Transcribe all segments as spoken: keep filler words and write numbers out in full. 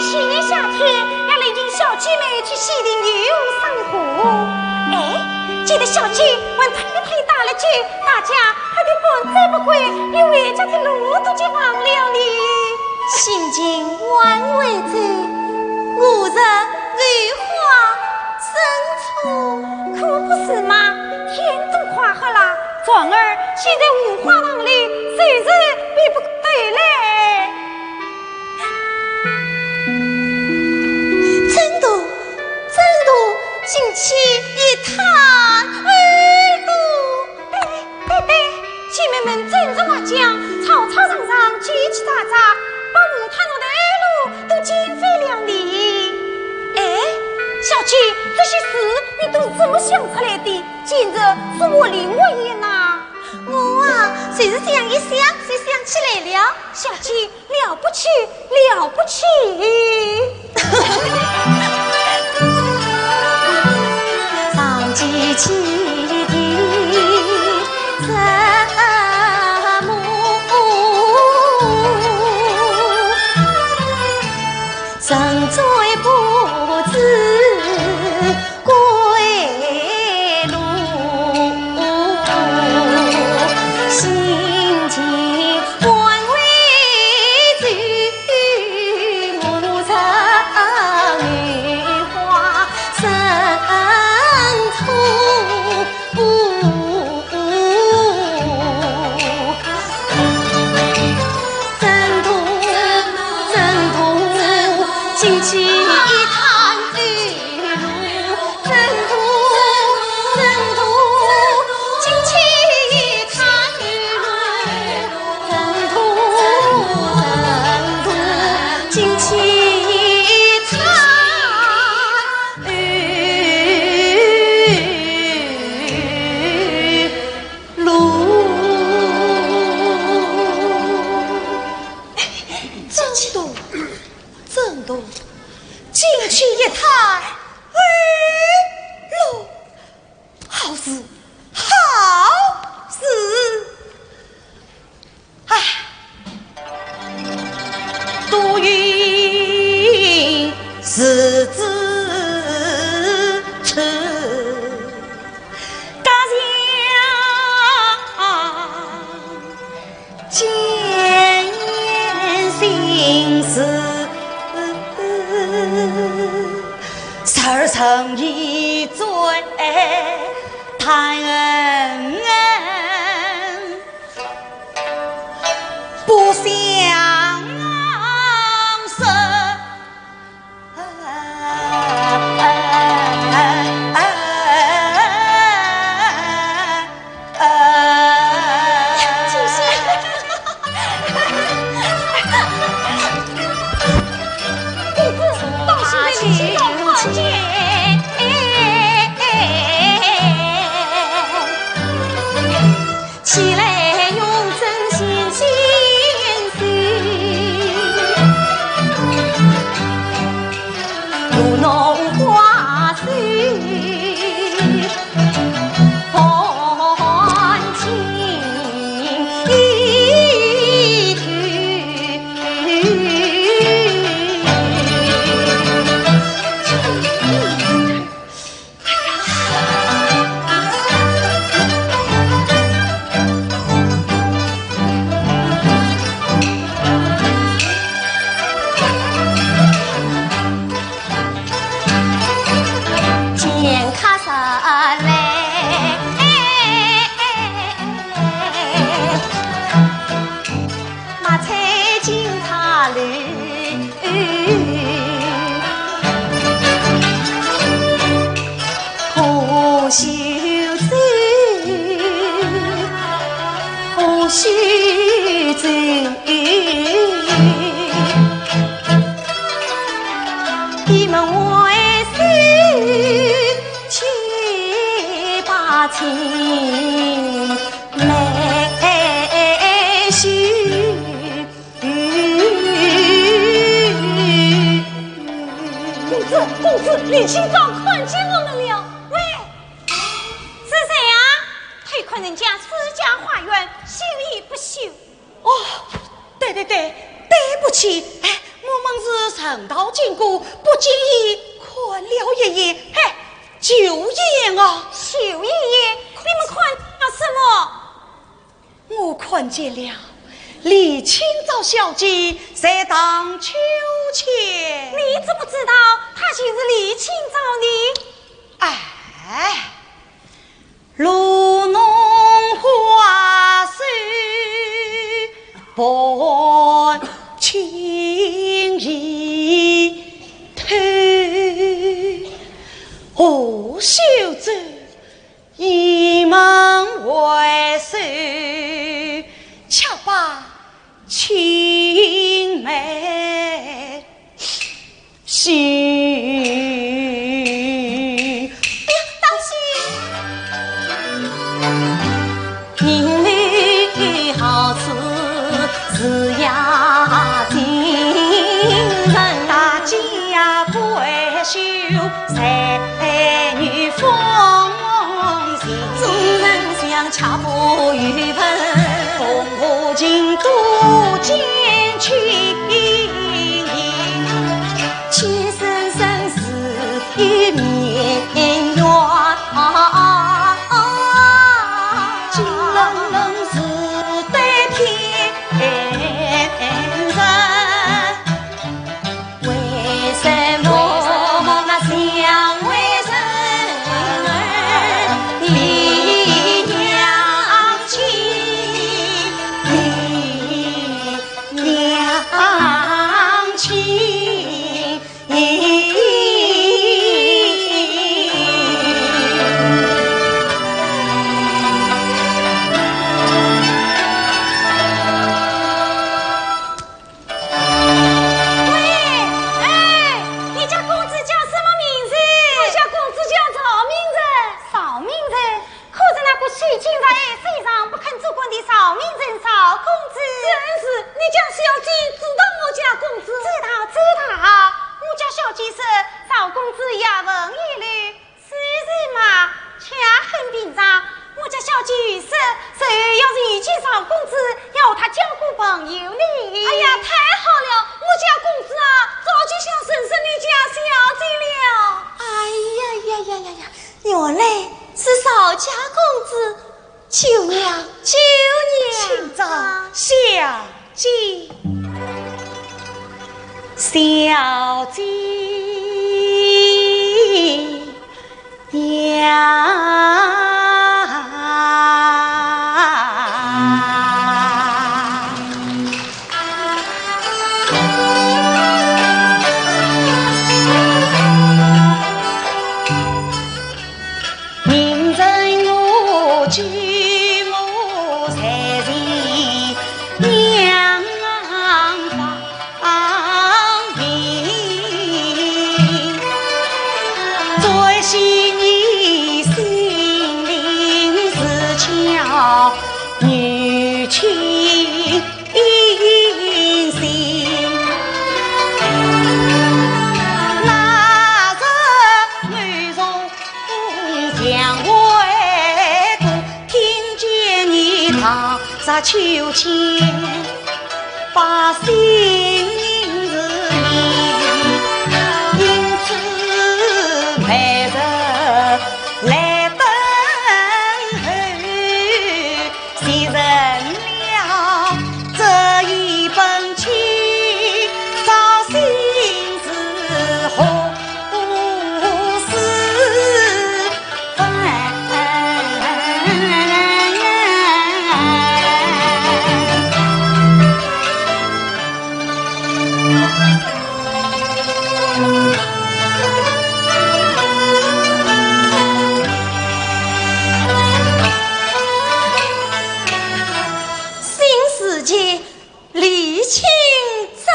去年夏天要领小姐们去西亭游赏花。哎，今日小姐还推推打了酒，大家喝得半醉不归，连回家的路都绝望了呢。心情万回转，我日如花生错。可不是嘛，天都快黑了，船儿现在五花塘里，随时比不过头嘞。 真的，真的，进去一探，哎，对，对，对，姐妹们争着话讲，吵吵嚷嚷，叽叽喳喳，把河滩上的路都占满了呢。哎，小姐，这些事你都是怎么想出来的？简直是活灵活现呐！我啊，就是想一想，就想起来了。小姐， 了不起，了不起！上几期的什么，人最不知 归路，心情换回去，我日如花生错。 真的，真的，进去一探究竟，真的，真的，进去一探究竟，真的，真的，进去一探究竟。 路。真的，真的，进去一探，哎，路，好事，好事。 唉，多云自知处，隔墙见心事，十层一嘴叹。 不相识。公子，当心被林星高看见。 起来用针线线线，如弄花水换情意。 公子，公子，林星高看见我们了。喂，是谁呀？偷看人家私家花园，羞也不羞？哦，对对对，对不起，哎，我们是顺道经过，不经意看了一眼，嘿，就一眼啊。就一眼？你们看了什么？我看见了李清照小姐在荡秋千。你怎么知道她就是李清照呢？哎， 哎呀，当心！ 喂，哎，你家公子叫什么名字？我家公子叫赵明诚。赵明诚？可是那个受尽在世上不肯做官的赵明诚赵公子。正是，你家小姐知道我家公子？知道，知道。我家小姐说赵公子也文也丽， 是人嘛，却很平常。我家小姐说，日后要是遇见赵公子，要和他交个朋友呢。哎呀，太好了，我家公子啊，早就想认识你家小姐了。哎呀呀呀呀呀，原来是赵家公子。 舅娘，舅娘。清照小姐，小姐呀。 新世纪李清照。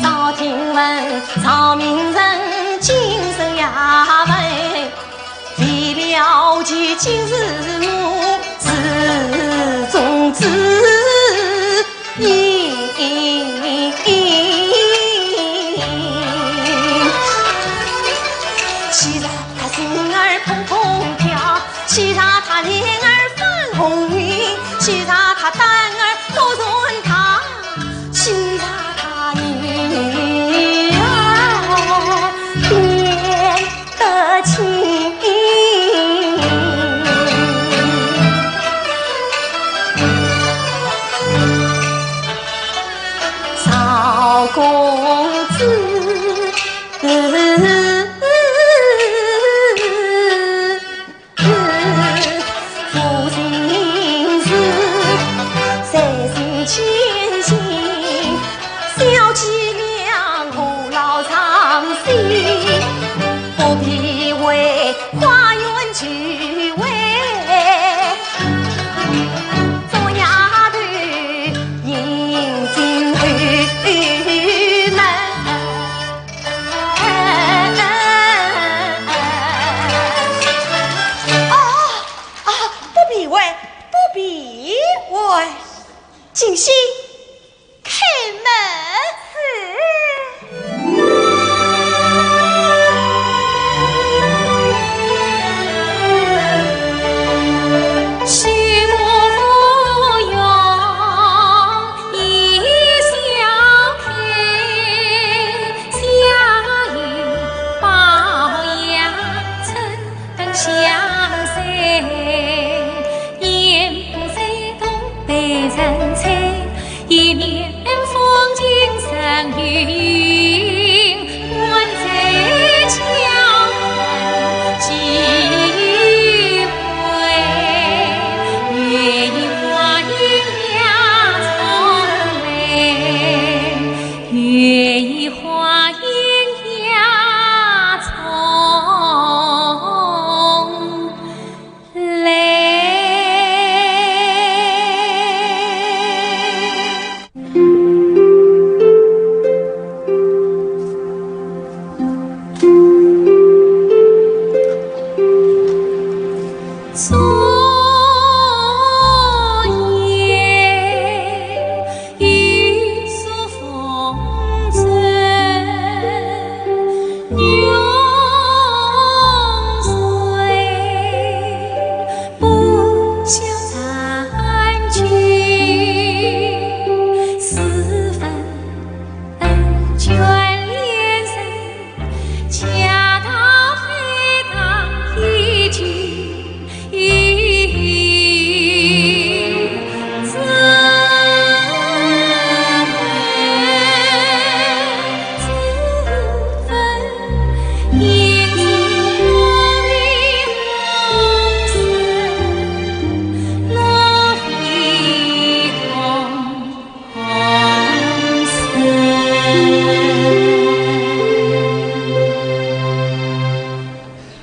赵景文，赵明诚，其今是我始终之意。其实他心儿砰砰跳，其实他脸儿泛红云，其实他胆儿都酸大，其实他女儿变 得清。赵公子，负心事，三心牵心， 小姐娘何劳伤心，不必为花园去为，做丫头迎进后门。哦，啊，不必为，不必为。静心。 开门。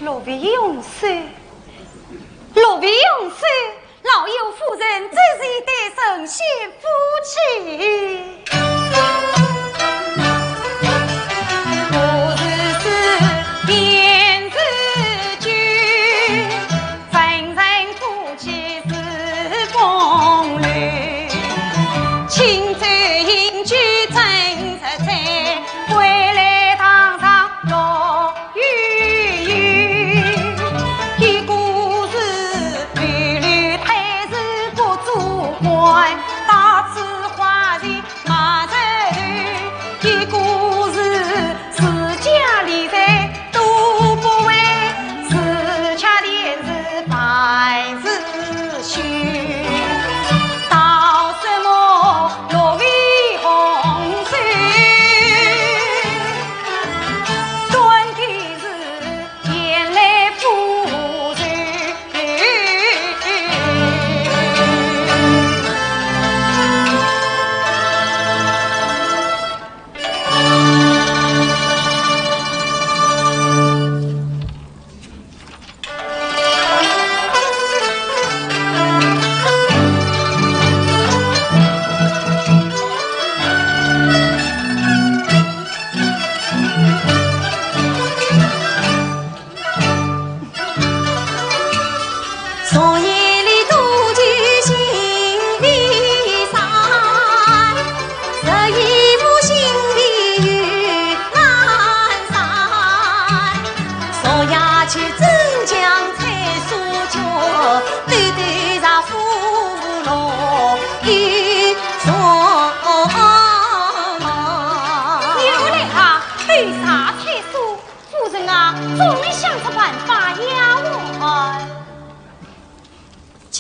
罗维用手，罗维用手，老友夫人，这是一对神仙夫妻。何时是便是酒，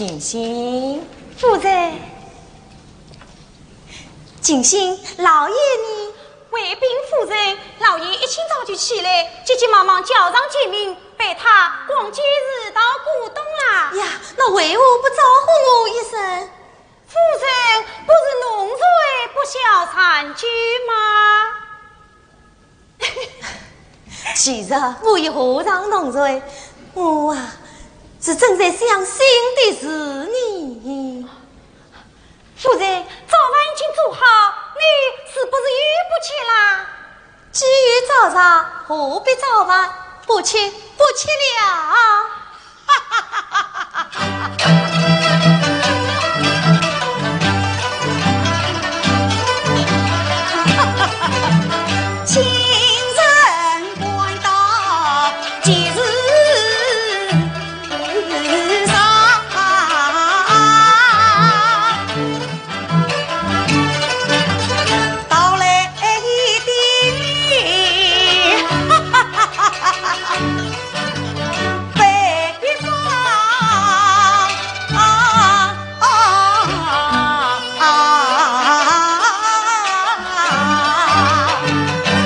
静心。夫人。静心，老爷呢？回禀夫人，老爷一清早就起来，急急忙忙叫上简明，陪他逛街市到古董啦。呀，那为何不招呼我一声？夫人，不是奴才不孝善君吗？ 其实我也何尝奴才，我啊，是正在想新的事呢。夫人，早饭已经做好，你是不是又不吃啦？既有早茶，何必早饭？不吃，不吃了。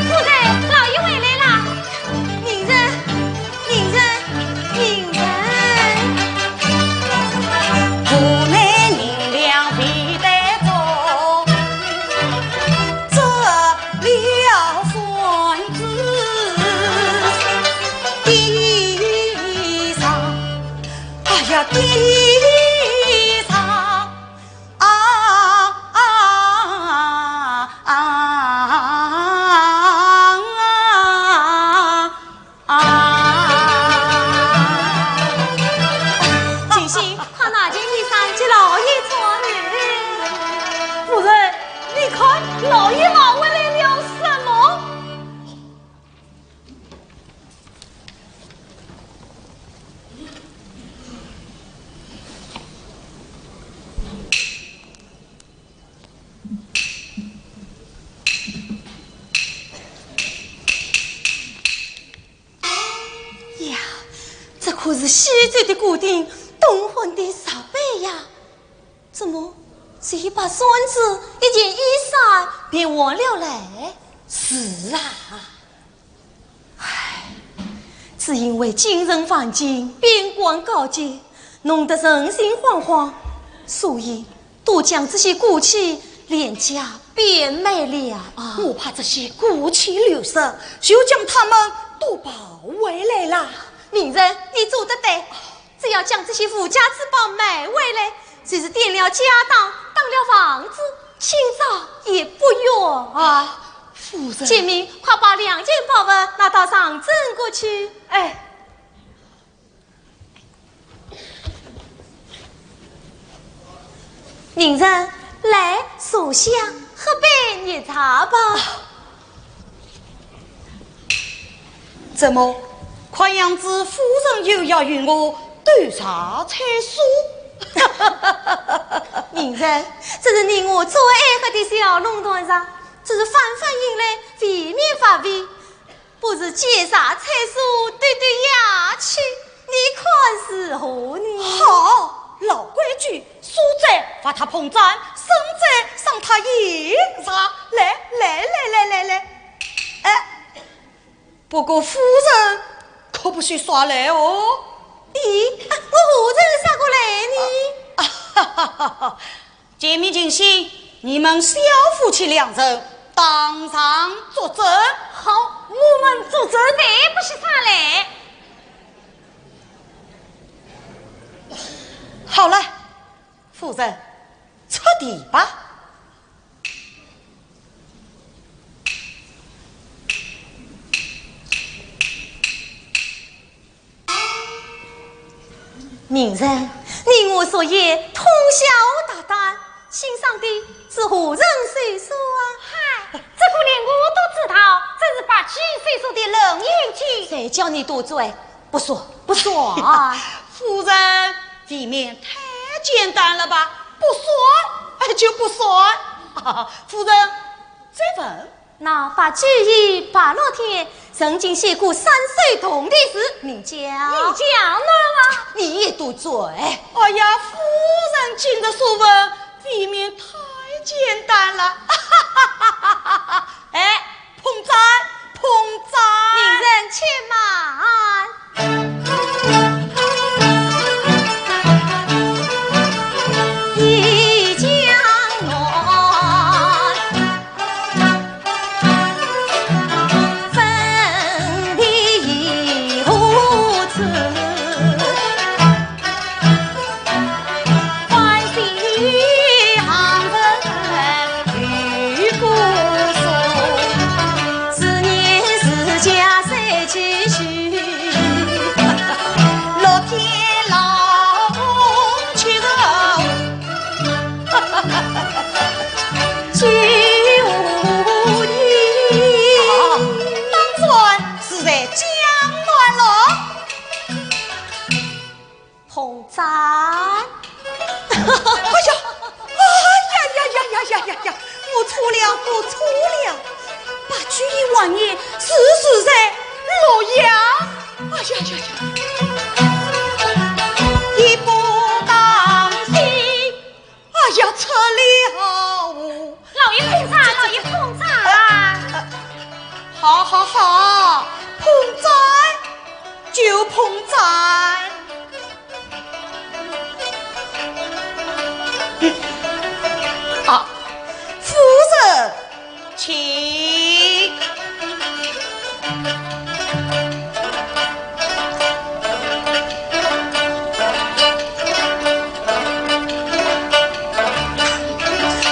夫人，老爷回来啦！ 明人，明人，明人。哎呀，地上。 啊，啊，啊，啊，啊。静心，快拿件衣裳给老爷穿。夫人，你看，老爷拿回来了什么？ 呀，这可是西周的国定，东汉的石碑呀！怎么，这一把扇子，一件衣裳便换了来？是啊。 唉，只因为京城环境边关交界，弄得人心惶惶，所以都将这些古器廉价变卖了啊。我怕这些古器流失，就将它们都抱回来啦。明人，你做得对，只要将这些无价之宝买回来，就是典了家当，当了房子，清早也不远啊。 夫人。简明，快把两件宝物拿到上镇国去。哎。明人，来，坐下，喝杯热茶吧。怎么，看样子夫人又要与我斗茶猜书？明人，这是你我最爱喝的小弄堂茶， 只是翻翻饮来，未免乏味，不如借茶猜书，对对雅趣，你看如何呢？好，老规矩，书者罚他捧盏，僧者赏他饮茶。来，来，来，来，来，来。哎，不过夫人可不许耍赖哦。咦，啊，我何曾耍过赖呢？啊，哈哈哈哈。 简明、静心，你们小夫妻两人当场作证。好，我们作证。谁不许耍赖？好了，夫人，出题吧。 明人，你我昨夜通宵达旦，欣赏的是何人手书啊？嗨，这个连我都知道，正是白居易手书的《楞严经》。谁叫你多嘴？不说，不说啊！夫人，未免太简单了吧？不说，哎，就不说。啊，夫人，再问。那白居易白乐天曾经写过三首童题诗，你讲。你讲了啊？你也多嘴。哎呀，夫人今日所问，未免太简单了。哎，碰盏，碰盏。名人且慢。 啊，当然是在江南了。 碰盏。哎呀，哎呀呀呀呀呀呀呀！我错了，我错了。白居易晚年是住在洛阳。哎呀呀呀！一步当心。 哎呀，出了。老爷碰盏，老爷碰盏。好，好，好，碰盏就碰盏。啊，夫人， 请。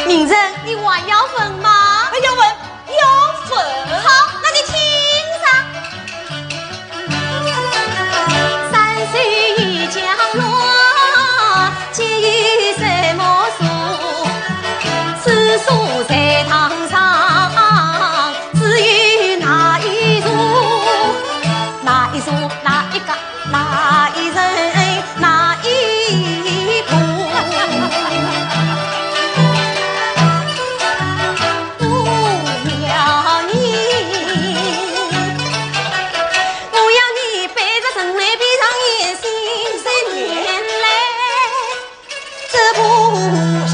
名人，你还要问吗？要问，要问。好，那你听着。 山水与江洛，皆有水墨书。此书在堂上，只有那一座，那一座，那一个，那一人，那一部。 姑娘你，我要你背着身来背上眼，心心念来这部书。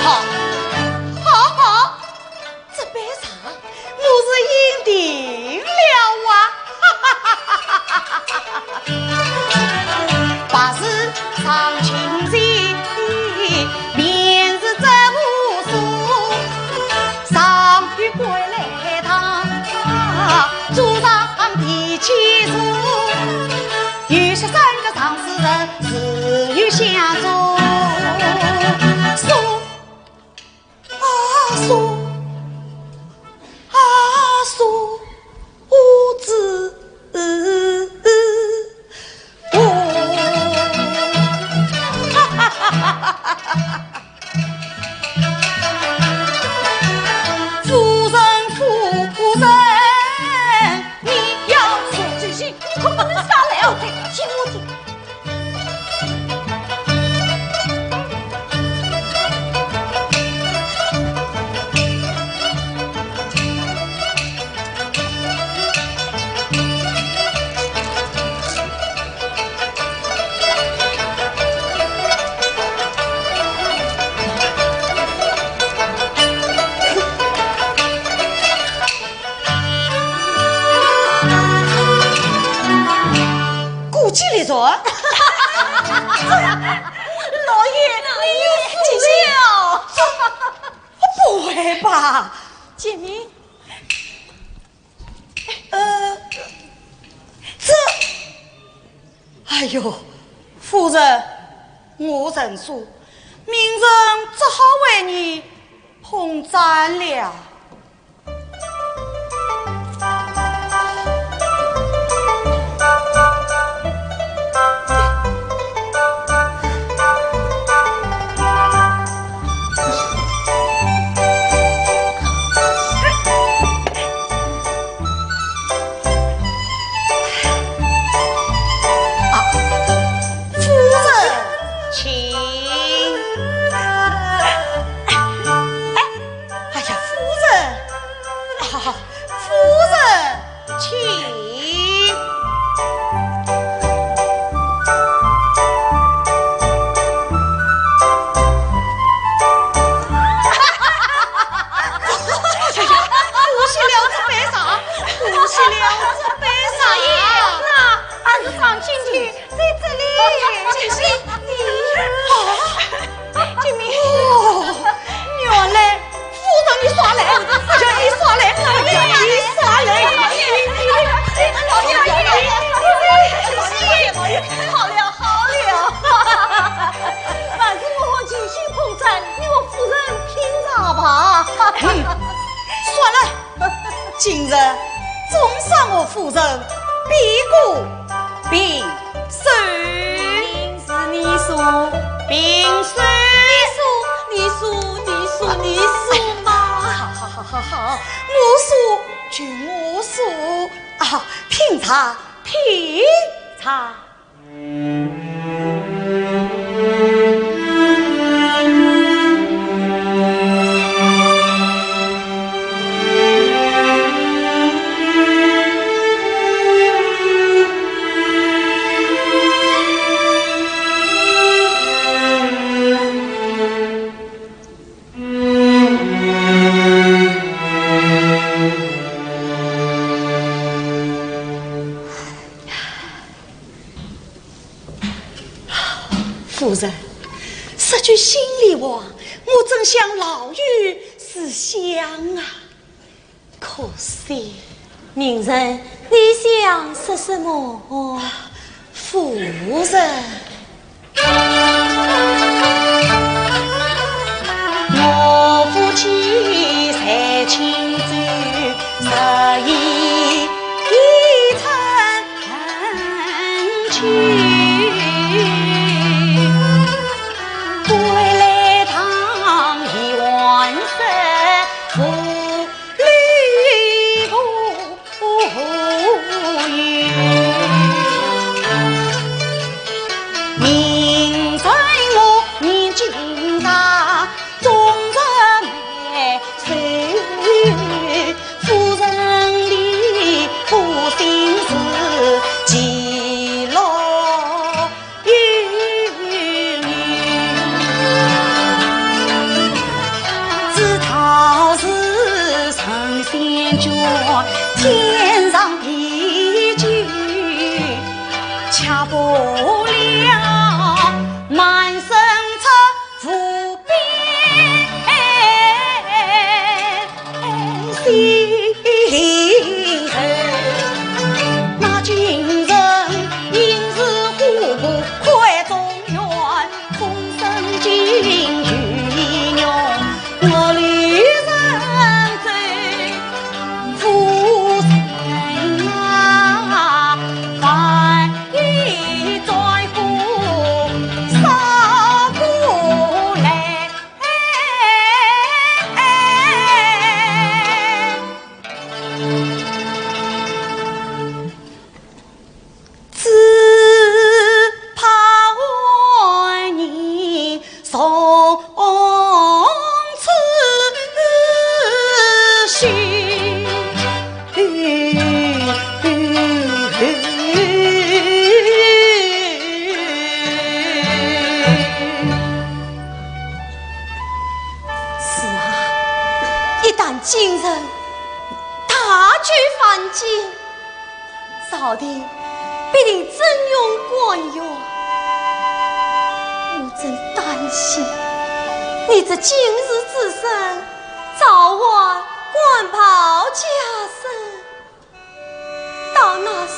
好，好，好。 这杯茶我是饮定了啊。白日上清晨，便是这壶茶，上有归来堂，桌上提起茶，有些三个常侍人，自有香茶。茶 啊，茶，啊，茶，无知，哦。夫人，夫人，你要说这些，你可不能耍赖哦，听我的。 过激了。老爷，你又死了。不会吧？解谜。呃，这，哎呦，夫人，我认输，明人只好为你捧盏了。啊，夫人，请。今日总算我夫人比过平手。平是你说，平手。你说，你说，你说，你说嘛。好，好，好，好，好，我说就我说啊，品茶，品茶。 夫人，说句心里话，我真想老友思乡啊。可惜，名人，你想说什么？夫人。 是啊，一旦今日大举犯京，朝廷必定征用官员。我真担心你这今日之身，早晚官袍加身。 到那时，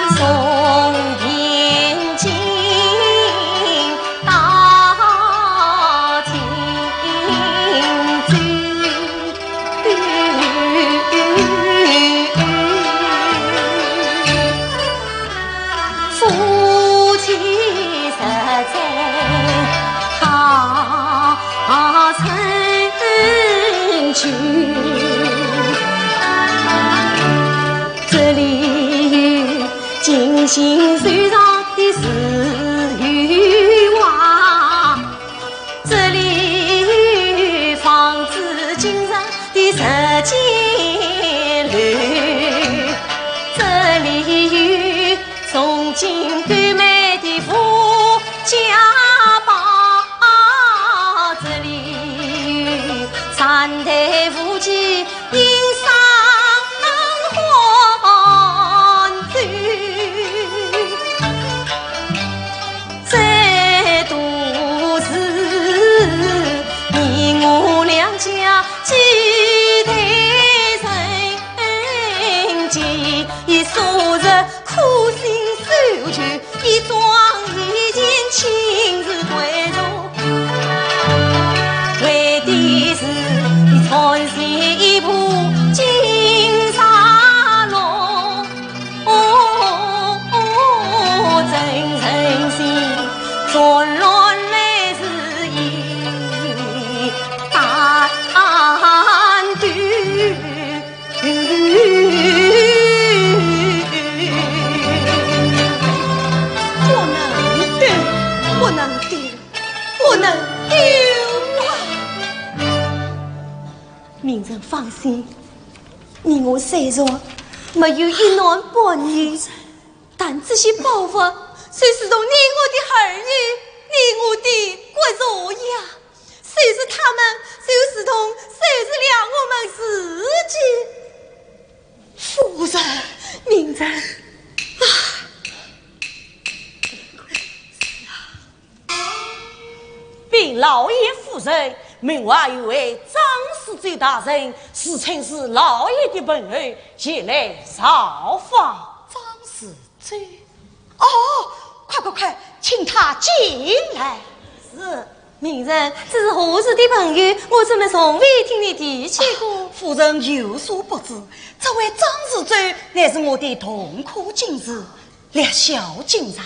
我从汴京到荆州。 夫妻实在好成就。这里有金星手上的自由花，这里有仿制金人的石金楼，这里有 从今最美的富家宝，这里有三代无极隐山黄土。这都是你我两家 几代人间，昨日苦心搜救，一桩已经清放心，你我虽然没有一男半女，但这些宝物虽是同你我的儿女，你我的骨肉呀，虽是他们，就如同，虽是了我们自己。夫人，夫人，啊！禀老爷夫人，门外有位张侍中大人，自称是老爷的朋友，前来造访。张侍中？哦，快快快，请他进来。是，夫人，这是何处的朋友？我怎么从未听你提起过？夫人有所不知，这位张侍中乃是我的同科进士， 略晓经商。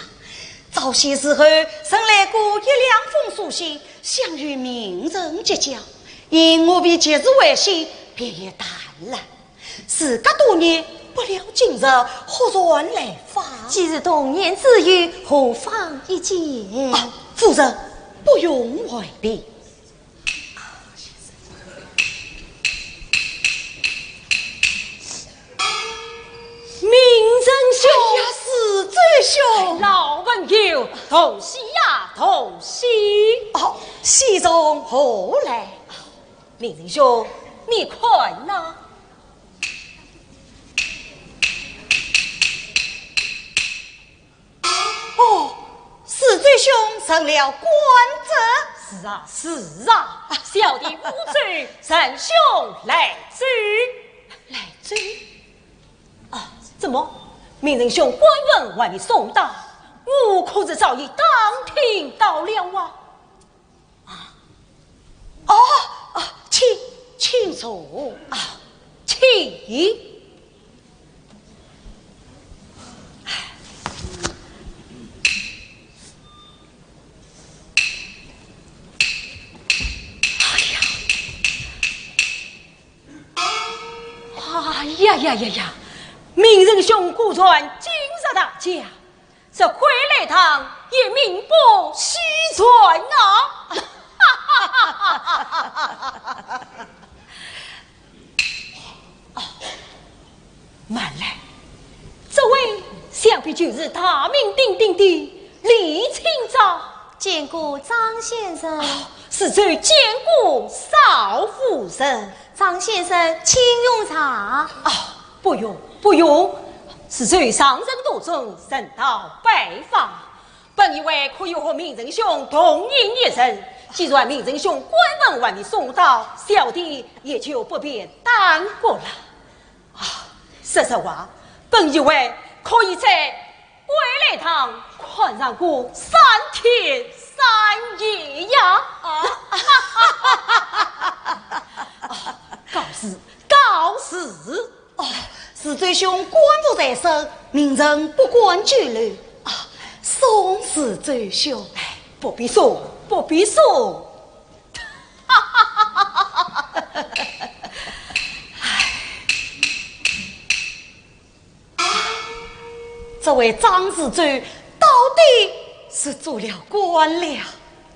早些时候曾来过一两封书信，想与名人结交，因我为急事未写，便也淡了。时隔多年，不料今日忽然来访。既是同年之友，何妨一见？哦，夫人，不用回避。 名人兄。哎呀，侍中兄。老朋友，同喜呀，同喜。哦，喜从何来？名人兄，你看呐。 哦，侍中兄成了官者？是啊，是啊，小弟武周，承兄来奏。来奏？啊，怎么？名人兄官文还未送到，我可是早已打听到了啊。 啊，哦，哦，请，请坐。啊，请。哎呀，哎呀呀呀呀！名人兄果然进入大家， 这归来堂也名不虚传啊！哦，慢来，这位想必就是大名鼎鼎的李清照。见过张先生。哦，是，就见过少夫人。张先生，请用茶。哦，不用，不用，是，就上人途中，顺道拜访。 本以为可以和名人兄同饮一宴，既然名人兄官文还未送到，小弟也就不便耽搁了。啊，说实话，本以为可以在归来堂看上个三天三夜呀。啊，告辞，告辞。 哦，侍中兄官务在身，名人不敢久留。啊，送侍中兄。哎，不必送，不必送。这位张侍中到底是做了官了。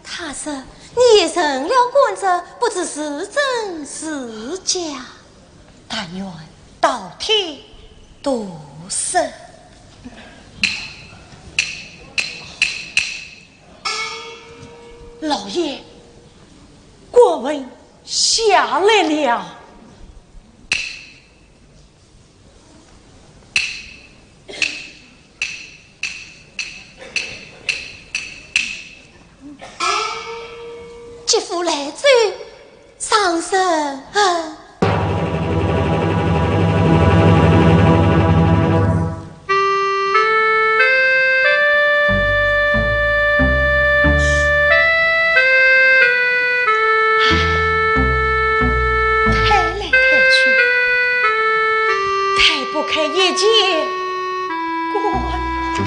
他说你也成了官者，不知是真是假。但愿道听途说。老爷，官文下来了。 姐夫来哉，上身。抬来抬去，抬不开一件官袍。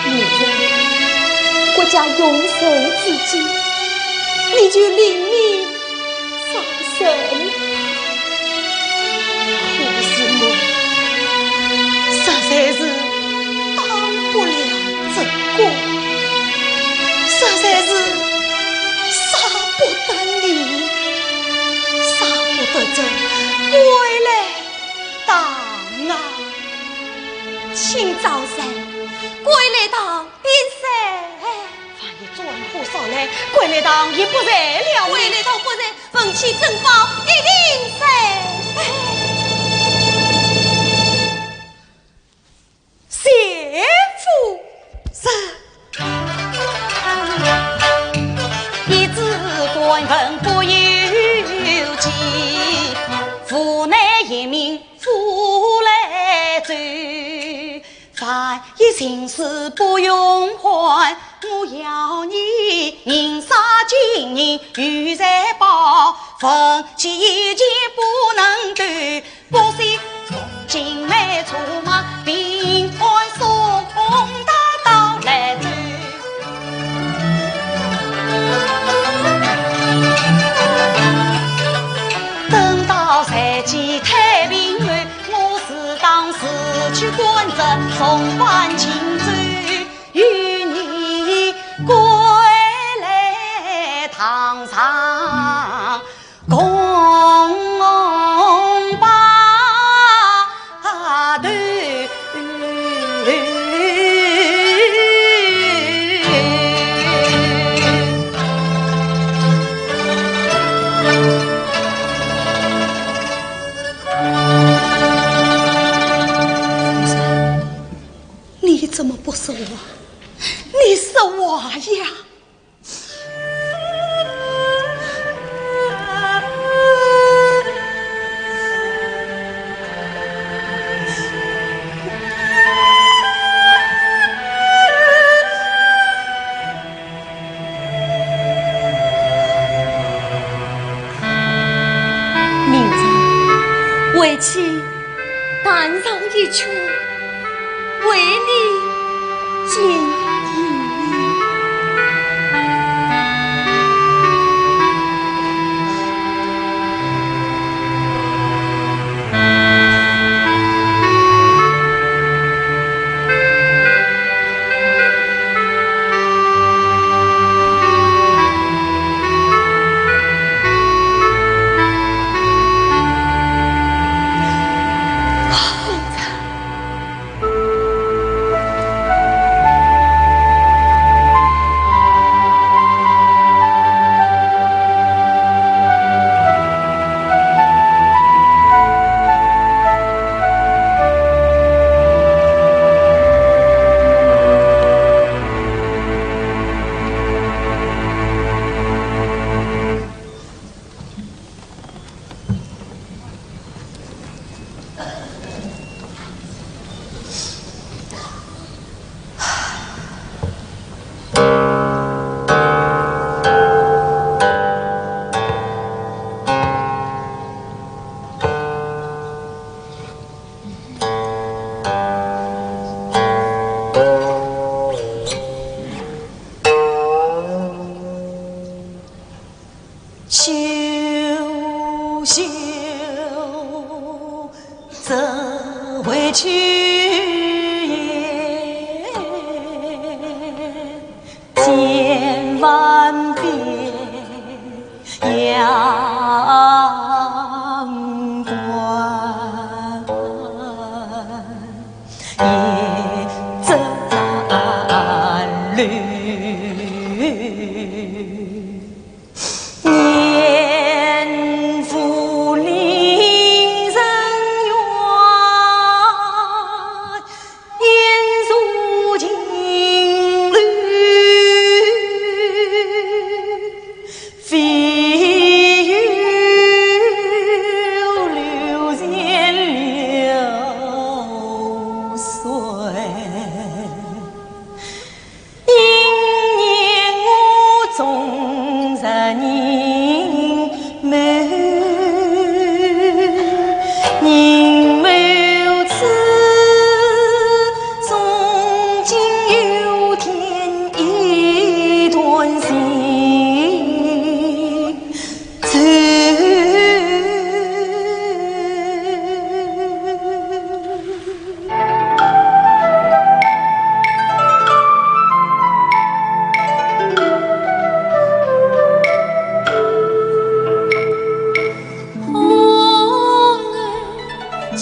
女人，国家用人之际，就领你上山吧。可是我实在是当不了这个，实在是舍不得你，舍不得这归来堂啊。清早晨，归来堂边塞。 万一转火烧来，归来堂也不在了。归来堂不在，文契珍宝一定在。谢夫人。一纸官文不由己，无奈雁鸣复来走。 万一情事不容缓，我要你银沙金银玉财宝，文契一件不能丢，不惜金马车马，平安送他到兰州。等到三季太平后， 我自当自去观阵，重返青州，与你归来堂上共把头。 你怎么不说话？你说话呀！明日，为妻弹上一曲，为你尽意。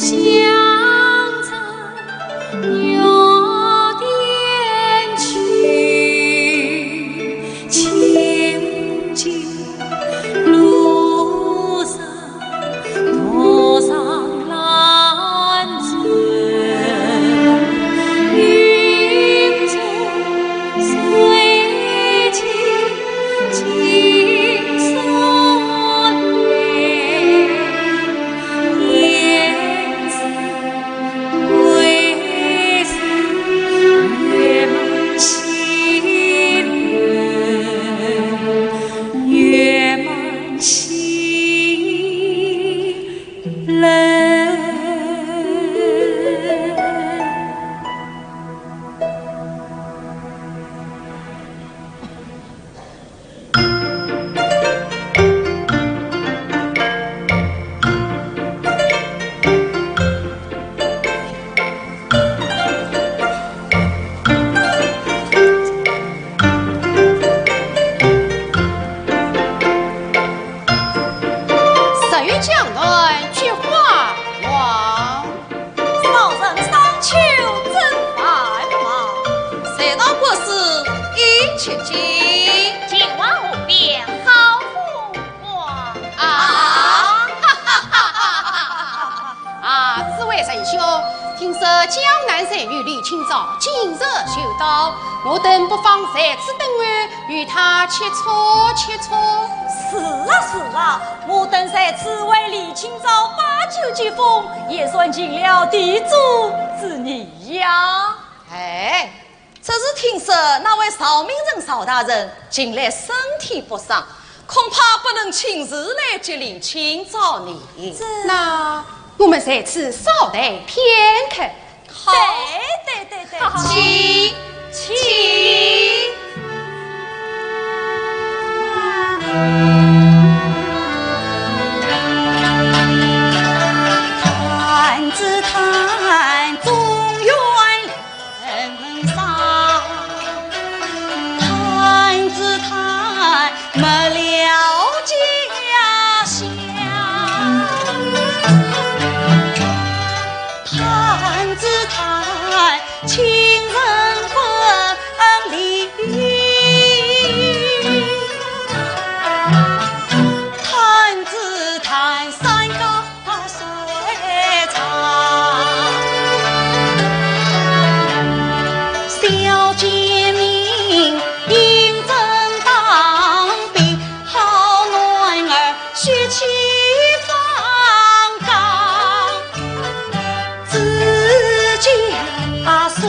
十月江南菊花黄。 少人商丘怎繁忙？谁道国事一切尽？秦王何必好风光？啊！啊，诸位仁兄，听说江南才女李清照近日就到，我等不妨在此等候，与她切磋切磋。是啊，是啊， 我等在此为李清照把酒接风，也算尽了地主之谊呀。哎，只是听说那位赵名人赵大人近来身体不爽，恐怕不能亲自来接李清照呢。这……那我们在此稍待片刻。 好。对，对，对，对。请，请。弹指弹，中原人上。弹指弹， 没了家乡。弹指弹，亲人分离。弹指弹，山高 水长。小姐明莺正当兵，好男儿血气方刚。只见啊，苏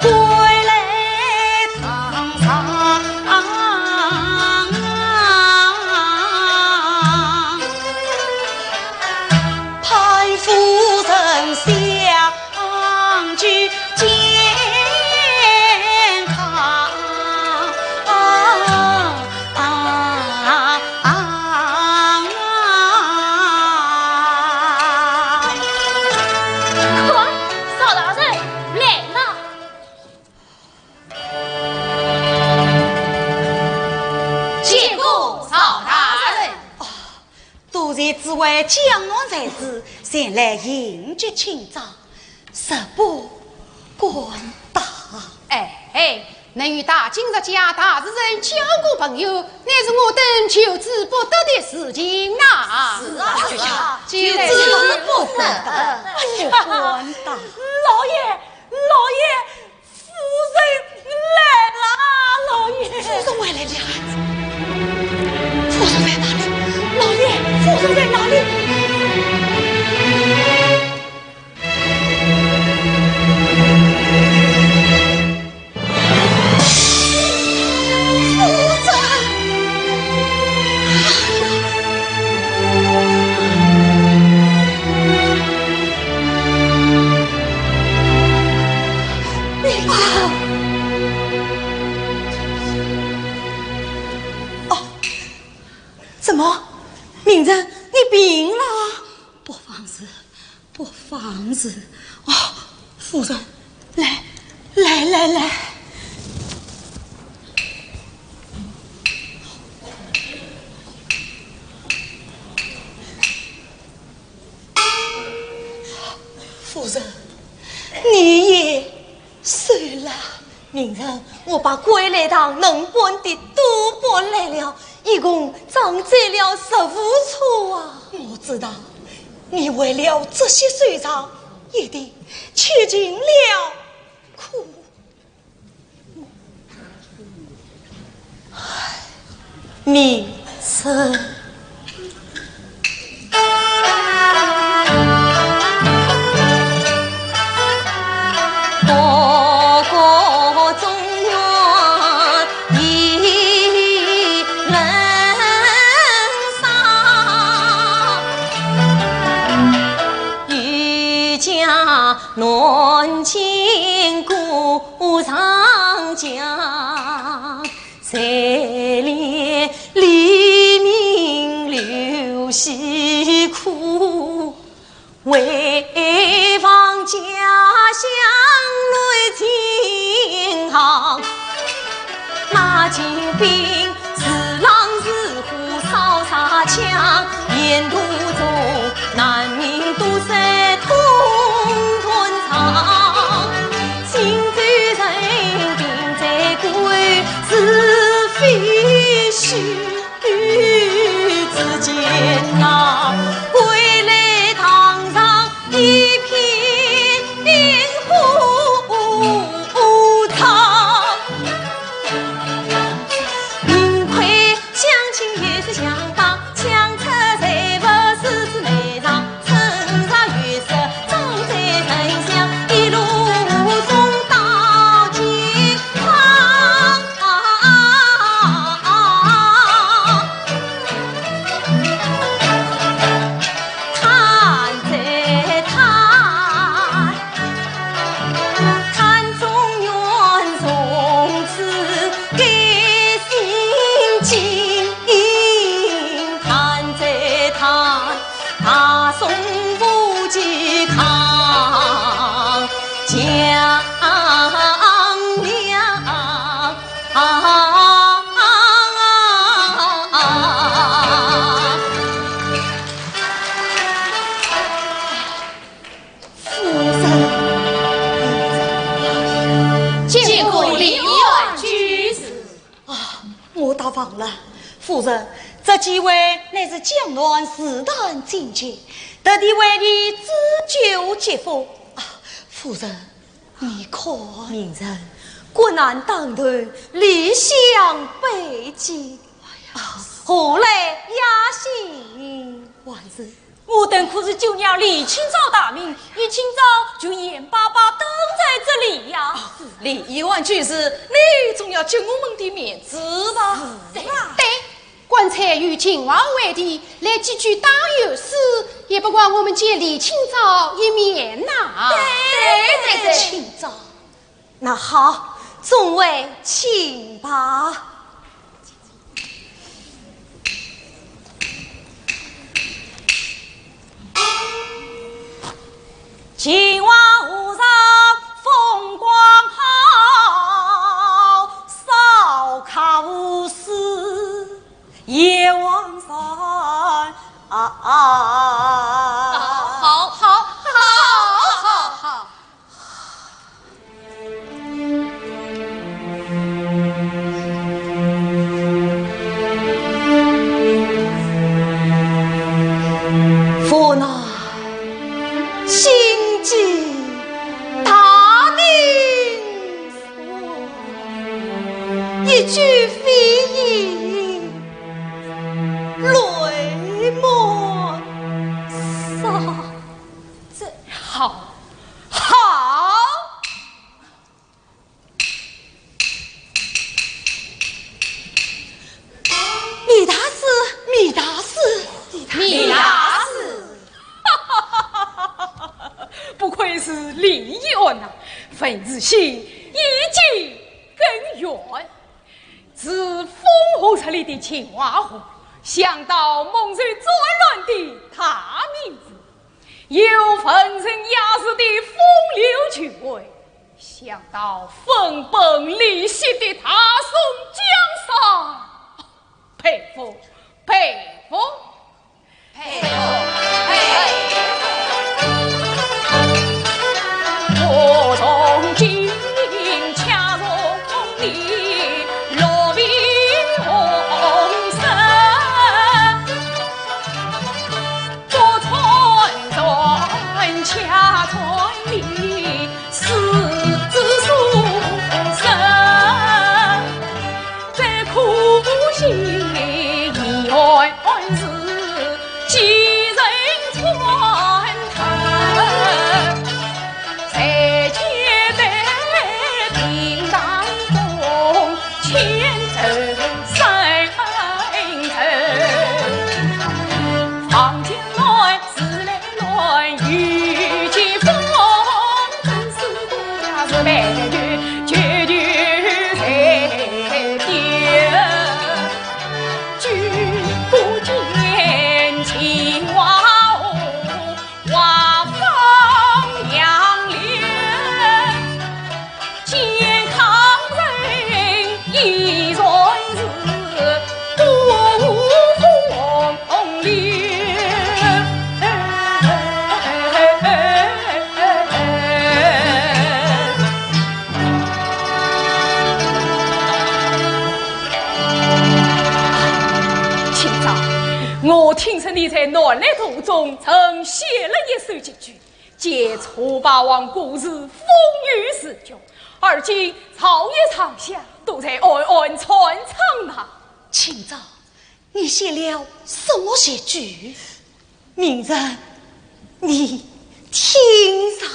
归来 唐朝，潘夫人相救健康。快，赵大人来了。 见过赵大人。哦，多谢诸位江南才子前来迎接清照，实不敢当。哎，哎，能与大金石家大诗人交个朋友，乃是我等求之不得的事情呐。是啊，是啊，求之不得。哎呀，不敢当。老爷，老爷， 夫人来了，老爷。夫人回来了。夫人在哪里？老爷，夫人在哪里？夫人。 哦，怎么？明人，你病了？不妨事，不妨事。哦，夫人，来，来，来，来。夫人，你也瘦了。明日我把归来堂能搬的都搬来了，一共装载了十五车啊。我知道，你为了这些收藏，一定吃尽了苦。 唉，明日。夫人，见过李院居士。啊，我倒忘了，夫人，这几位乃是江南诗坛进阶，特地为你置酒接风。啊，夫人，你看。明日，国难当头，离乡背井，啊，何来雅兴？还是 我等可是救了李清照大命，李清照就眼巴巴等在这里呀。李院居士，你总要给我们点面子吧？是啊。对，刚才有秦淮外地来几句打油诗，也不枉我们见李清照一面呐。对，对，对。清照。 那好，众位请吧。秦淮河上风光好，烧烤无事夜望山。啊啊！好，好，好，好，好。 佛难心系大明山，一句非议泪满裳。这好，好。 米大师，米大师，米大师。不愧是李安呐，文字心，意境更远。自风华日丽的秦淮河，想到梦回转乱的大明湖，有文人雅士的风流趣味， 想到分崩离析的大宋江山，佩服，佩服，佩服，佩服。在难难途中，曾写了一首绝句，借楚霸王故事风雨词穷，而今朝野上下都在暗暗传唱呐。卿家，你写了什么绝句？明人，你听着。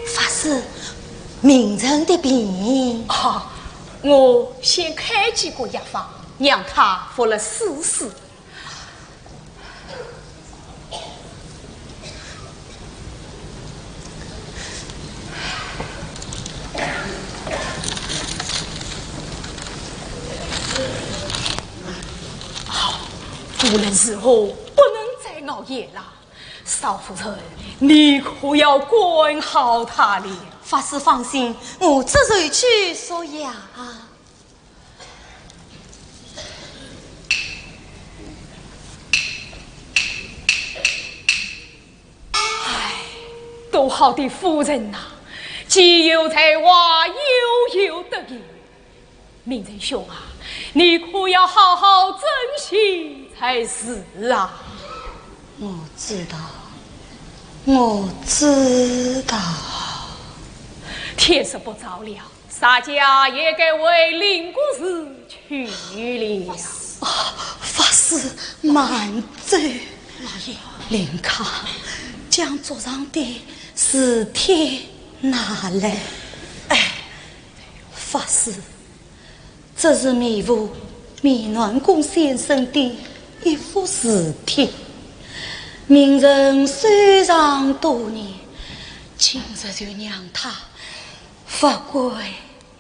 法师，明人的病……啊，我先开几个药方，让他服了试试。 无论如何，不能再熬夜了。少夫人，你可要管好他了。法师放心，我这就去说药。 唉，多好的夫人呐，既有才华，又有德行。明仁兄啊，你可要好好珍惜才是啊。我知道，我知道。天色不早了， 洒家也该回灵谷寺去了。啊，法师慢走。老爷，林康，将桌上的字帖拿来。哎，法师，这是义父米暖公先生的一幅字帖。明仁收藏多年，今日就让他物归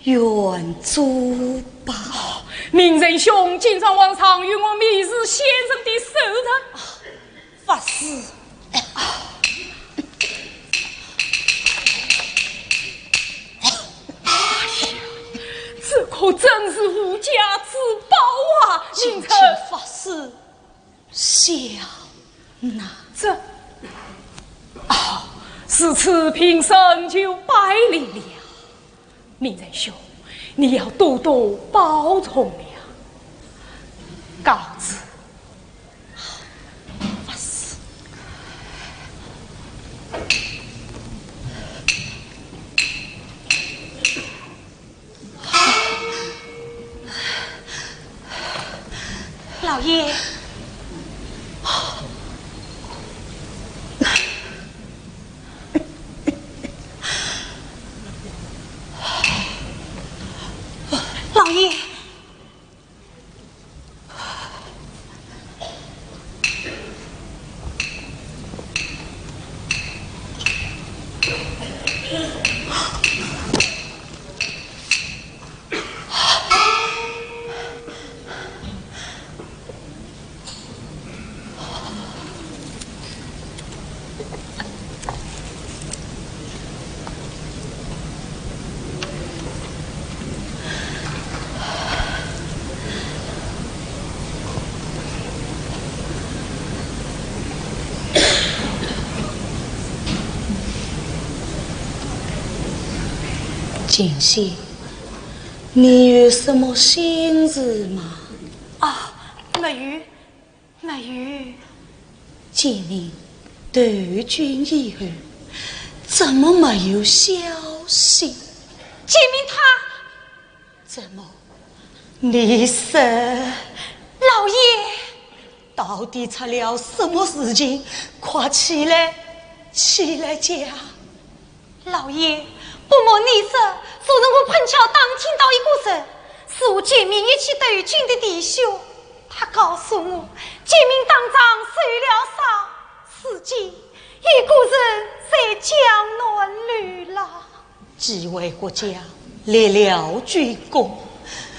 原主吧。明仁兄，今朝皇上与我密旨，先生的首饰。法师。哎呀，这可真是无价之宝啊！明仁，请法师 笑纳。这……哦，如此平身就拜礼了。明仁兄，你要多多保重了。告辞。法师。 老爷。老爷。 秦心，你有什么心事吗？啊，没有，没有。建明投军以后，怎么没有消息？建明他……怎么？你说……老爷。 到底出了什么事情？快起来，起来讲。老爷，不瞒你说，昨日我碰巧打听到一个人，是我建明一起投军的弟兄。他告诉我，建明当场受了伤，如今一个人在江南流浪。 既为国家立了军功，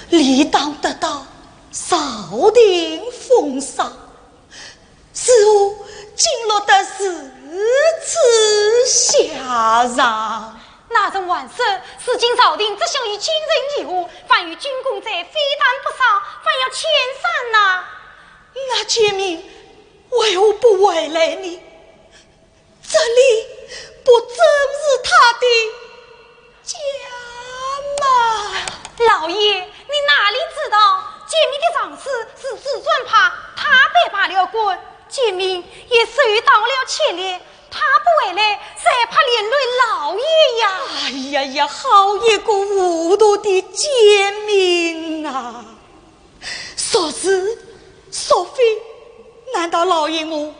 理当得到朝廷封赏。如何竟落得如此下场？那人还说，如今朝廷只想以奸臣以和，凡有军功者非但不赏，反要遣散呐。那建明为何不回来呢？ 这里不正是他的家吗？老爷，你哪里知道，建明的上司是四川派，他被罢了官，建明也受到了牵连，他不回来，谁怕连累老爷呀？哎呀呀，好一个糊涂的建明啊！ 孰是孰非，难道老爷我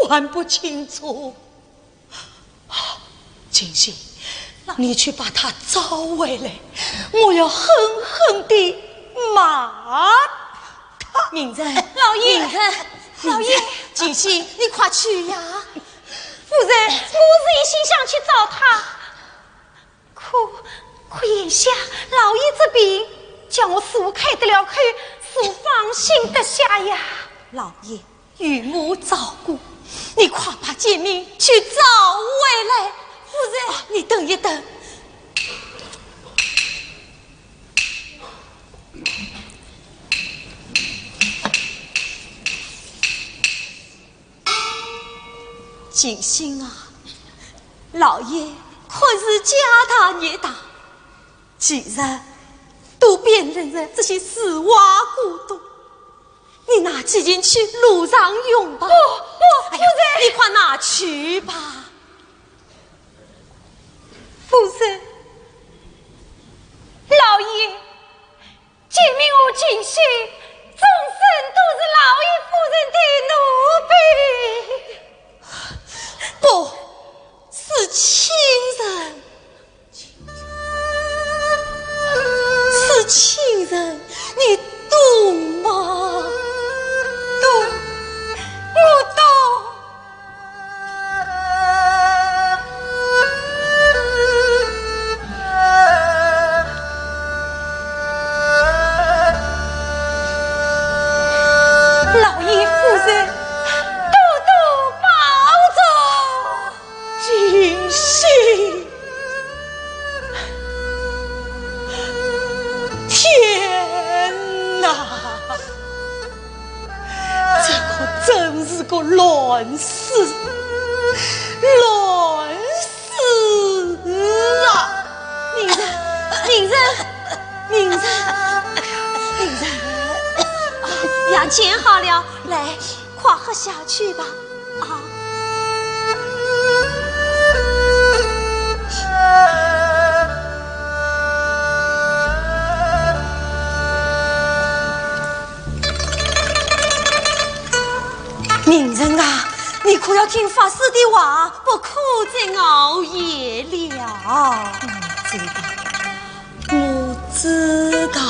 还不清楚？秦心，你去把他找回来，我要狠狠地骂他。明仁，老爷，明仁，老爷。秦心，你快去呀！夫人，我是一心想去找他。 可，可眼下老爷这病，叫我孰开得了口，孰放心得下呀？老爷与我照顾，你快把建明去找回来。夫人，啊，你等一等。 秦心啊，老爷可是家大业大，既然都变成了这些死瓦古董，你拿几件去路上用吧。不，不，哎呀，夫人。你快拿去吧。夫人，老爷， 建明和秦心，终身都是老爷夫人的奴婢。不，是亲人。是亲人，你懂吗？懂，我懂。乱世，乱世啊！名人，名人，名人，名人！啊，药煎好了，来，快喝下去吧。啊。 名人啊，你可要听法师的话，不可再熬夜了。我知道，我知道。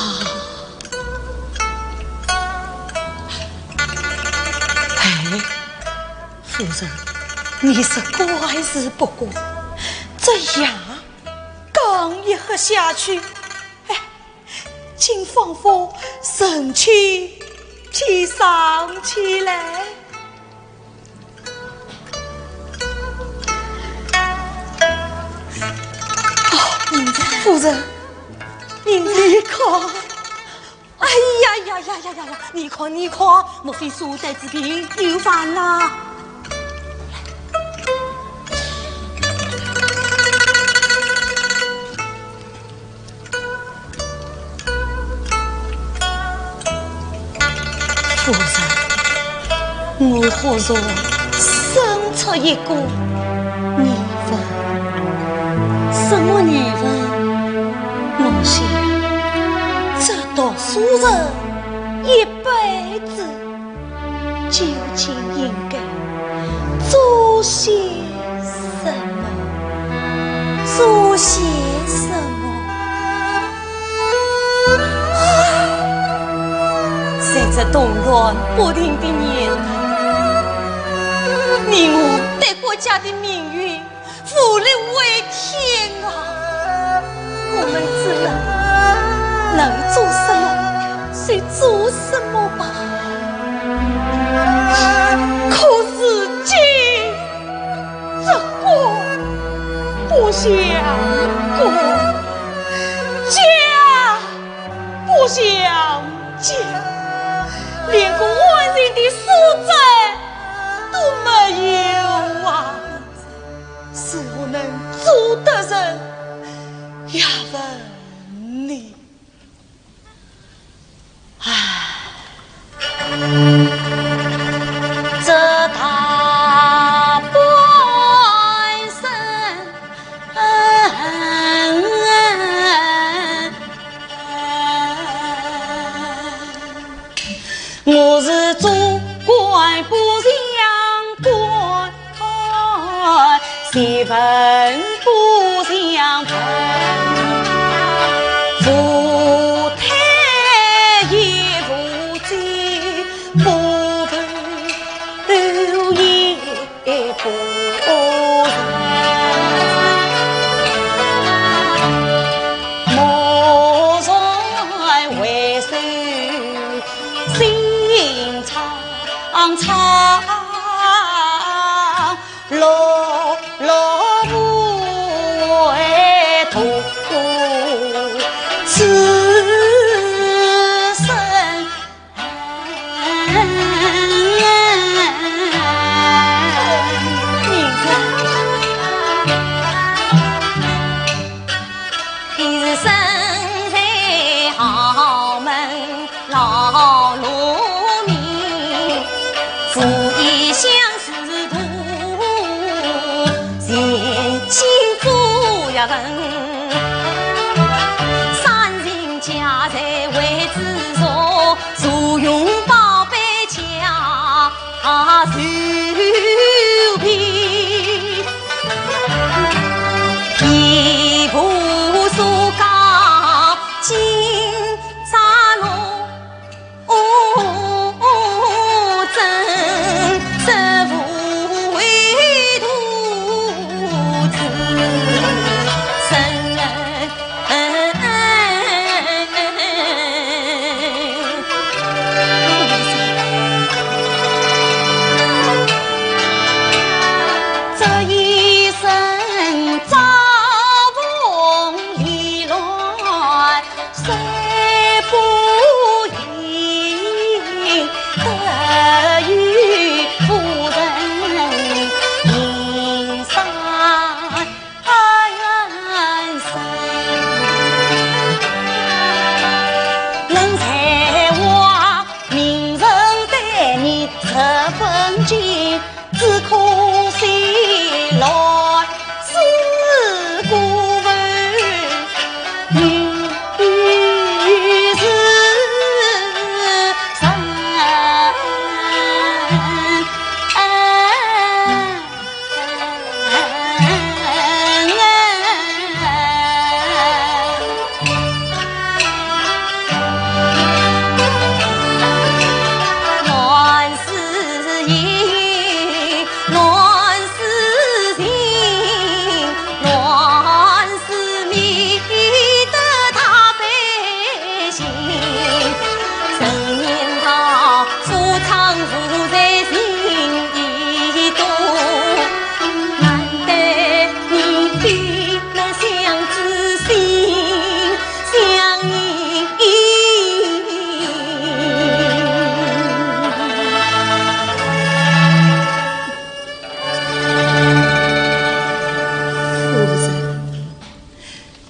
哎，夫人，你是怪是不怪，这药刚一喝下去，哎， 竟仿佛神气气上起来。哦，夫人，你看，哎呀呀呀呀呀呀，你看，你看，莫非苏代之病又犯了？ 夫人，我忽然生出一个疑问。什么疑问？我想，这读书人一辈子 究竟应该做些什么？做些什么？在这动乱不定的年代，你我对国家的命运 无力回天啊！我们只能能做什么就做什么吧。可是今这个不像个，家不像家，连个安身的所在都没有啊！ 如何能做得成？也问你。唉，这大半生，我是做官不像官， 学问不像文，无才也无技，不文也不人。莫说为谁心 常常碌碌无为独自身。你是身在豪门 老农民，父以乡试读，前进做学问，三姓家财为之重，坐拥宝贝家 啊，随便一步所高，金沙路，哦，真是无为独自身。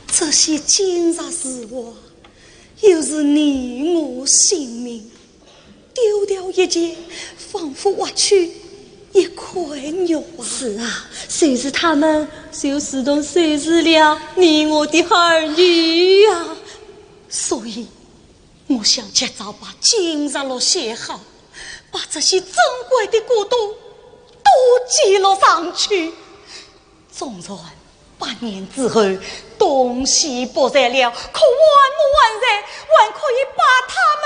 这些金石字画，又是你我性命，丢掉一件，仿佛挖去一块玉啊！是啊，谁是他们，就如同谁是了你我的儿女啊！所以，我想及早把金石录写好，把这些珍贵的古董都记录上去。 纵然百年之后，东西不在了，可万物还在，还可以把它们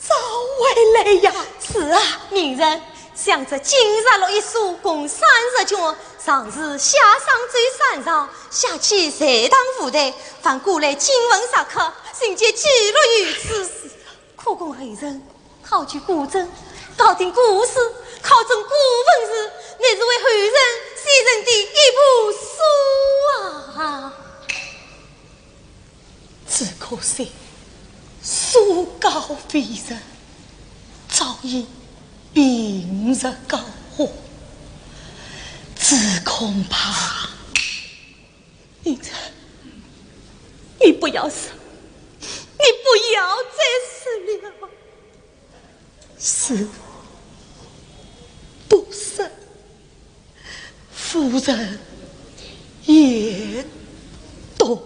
找回来呀。是啊，名人，想这金石录一书共三十卷，上至夏商周三朝，下至隋唐五代，凡古来今闻石刻，尽皆记录于此。 可供后人考据古证，考定古史，考证古文字，乃是为后人写成的一部书啊。只可惜，书稿未成，早已病入膏肓。只恐怕 明哲，你不要说，你不要再说了。是，不说，夫人也懂。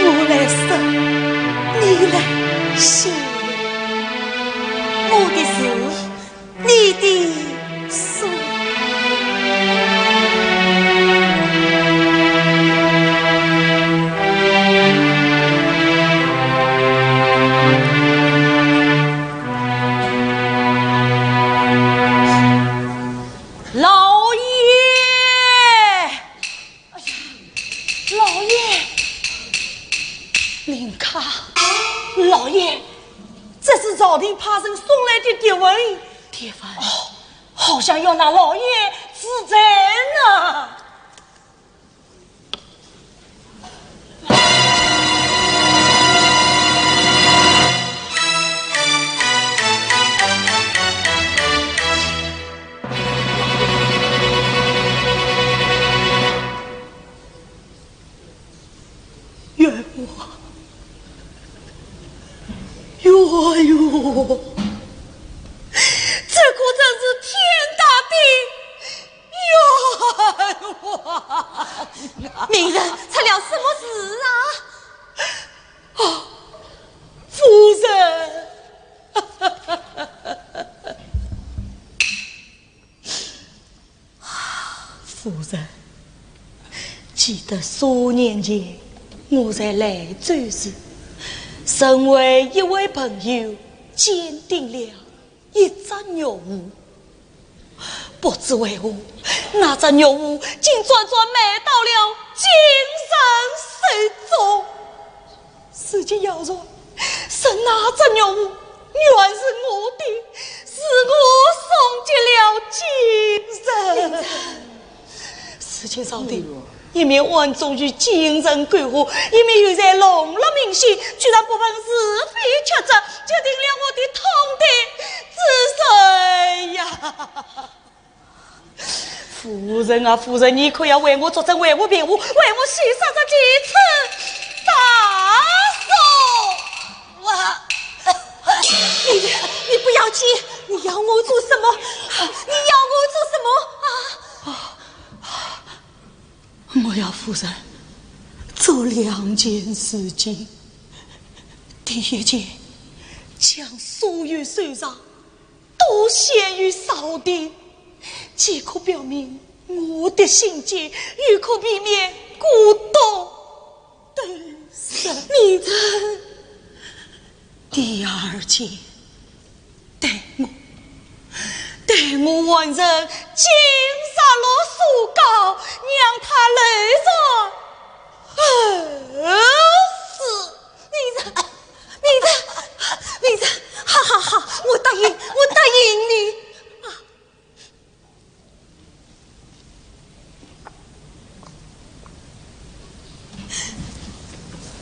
我来说，你来写。我的字，你的书。 老爷！哎呀，老爷！林家，老爷，这是朝廷派人送来的牒文。牒文？哦，好像要拿老爷治罪呢。 冤枉，冤枉！这可真是天大的冤枉！名人，出了什么事啊？啊，夫人！ 夫人，记得数年前我在兰州时，曾为一位朋友鉴定了一只玉壶。不知为何，那只玉壶竟转转卖到了金人手中。如今要说，是那只玉壶原是我的，是我送给了金人。如今朝廷一面暗中与金人勾结，一面又在笼络民心，居然不分是非曲折，决定了我的通敌之罪呀！夫人啊，夫人，你可要为我作证，为我辩护，为我洗刷这几次大错啊！你，你不要急，你要我做什么？你要我做什么啊？我要夫人做两件事情。第一件，将所有首饰都献与朝廷，既可表明我的心迹，又可避免孤独终生。你这第二件，待我，待我完成金日落所告，让他流传后世。你这，你这，你这，好好好，我答应，我答应你。啊，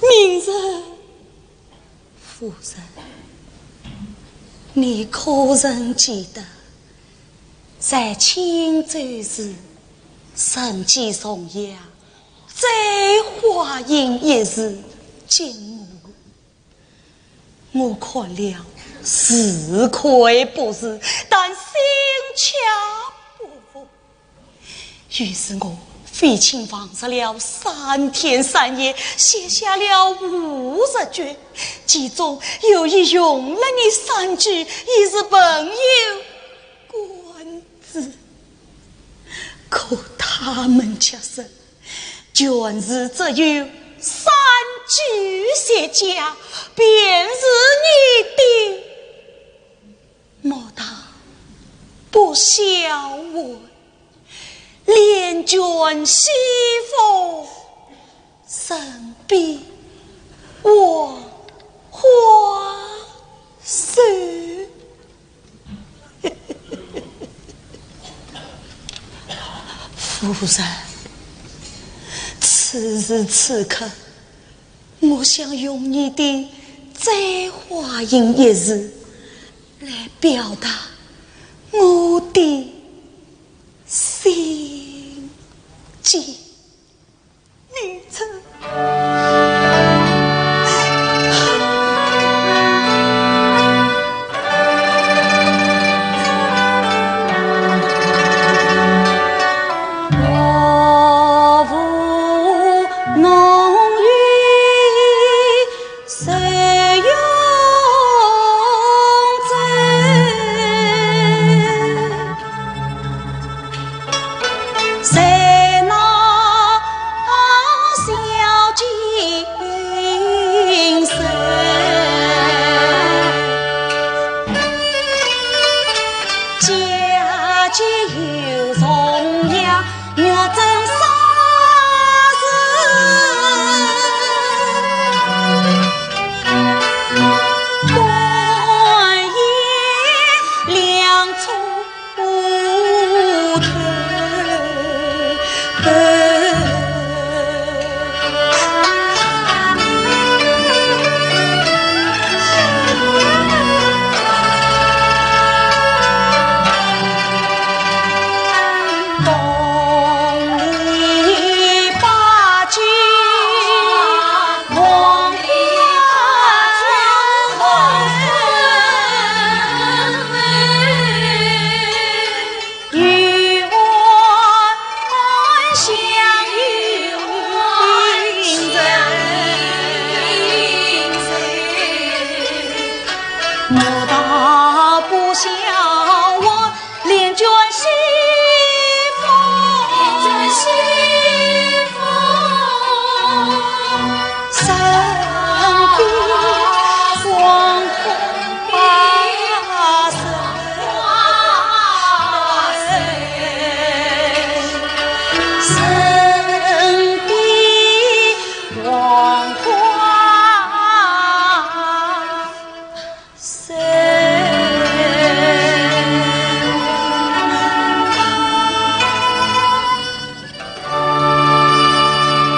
明日，夫人，你可曾记得，在青州时，人见重阳，簪花印一字惊我。 我看了，是可不是，但心却不服。于是我费劲忙碌了三天三夜，写下了五十卷，其中有意用了你三句，以示朋友观止。可他们却说， 卷字只有三句写假，便是你的，莫道不晓闻。连卷西风，人比黄花瘦。 夫人，此时此刻，我想用你的簪花印一字来表达我的心迹。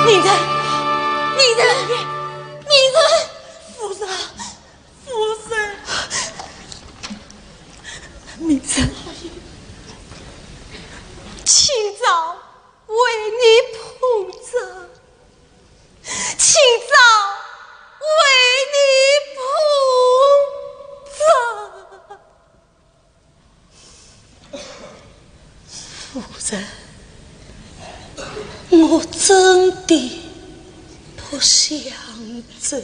明珍，明珍，明珍！夫人，夫人！明珍，今朝为你捧粥，今朝为你捧粥。 夫人，我真的不想走，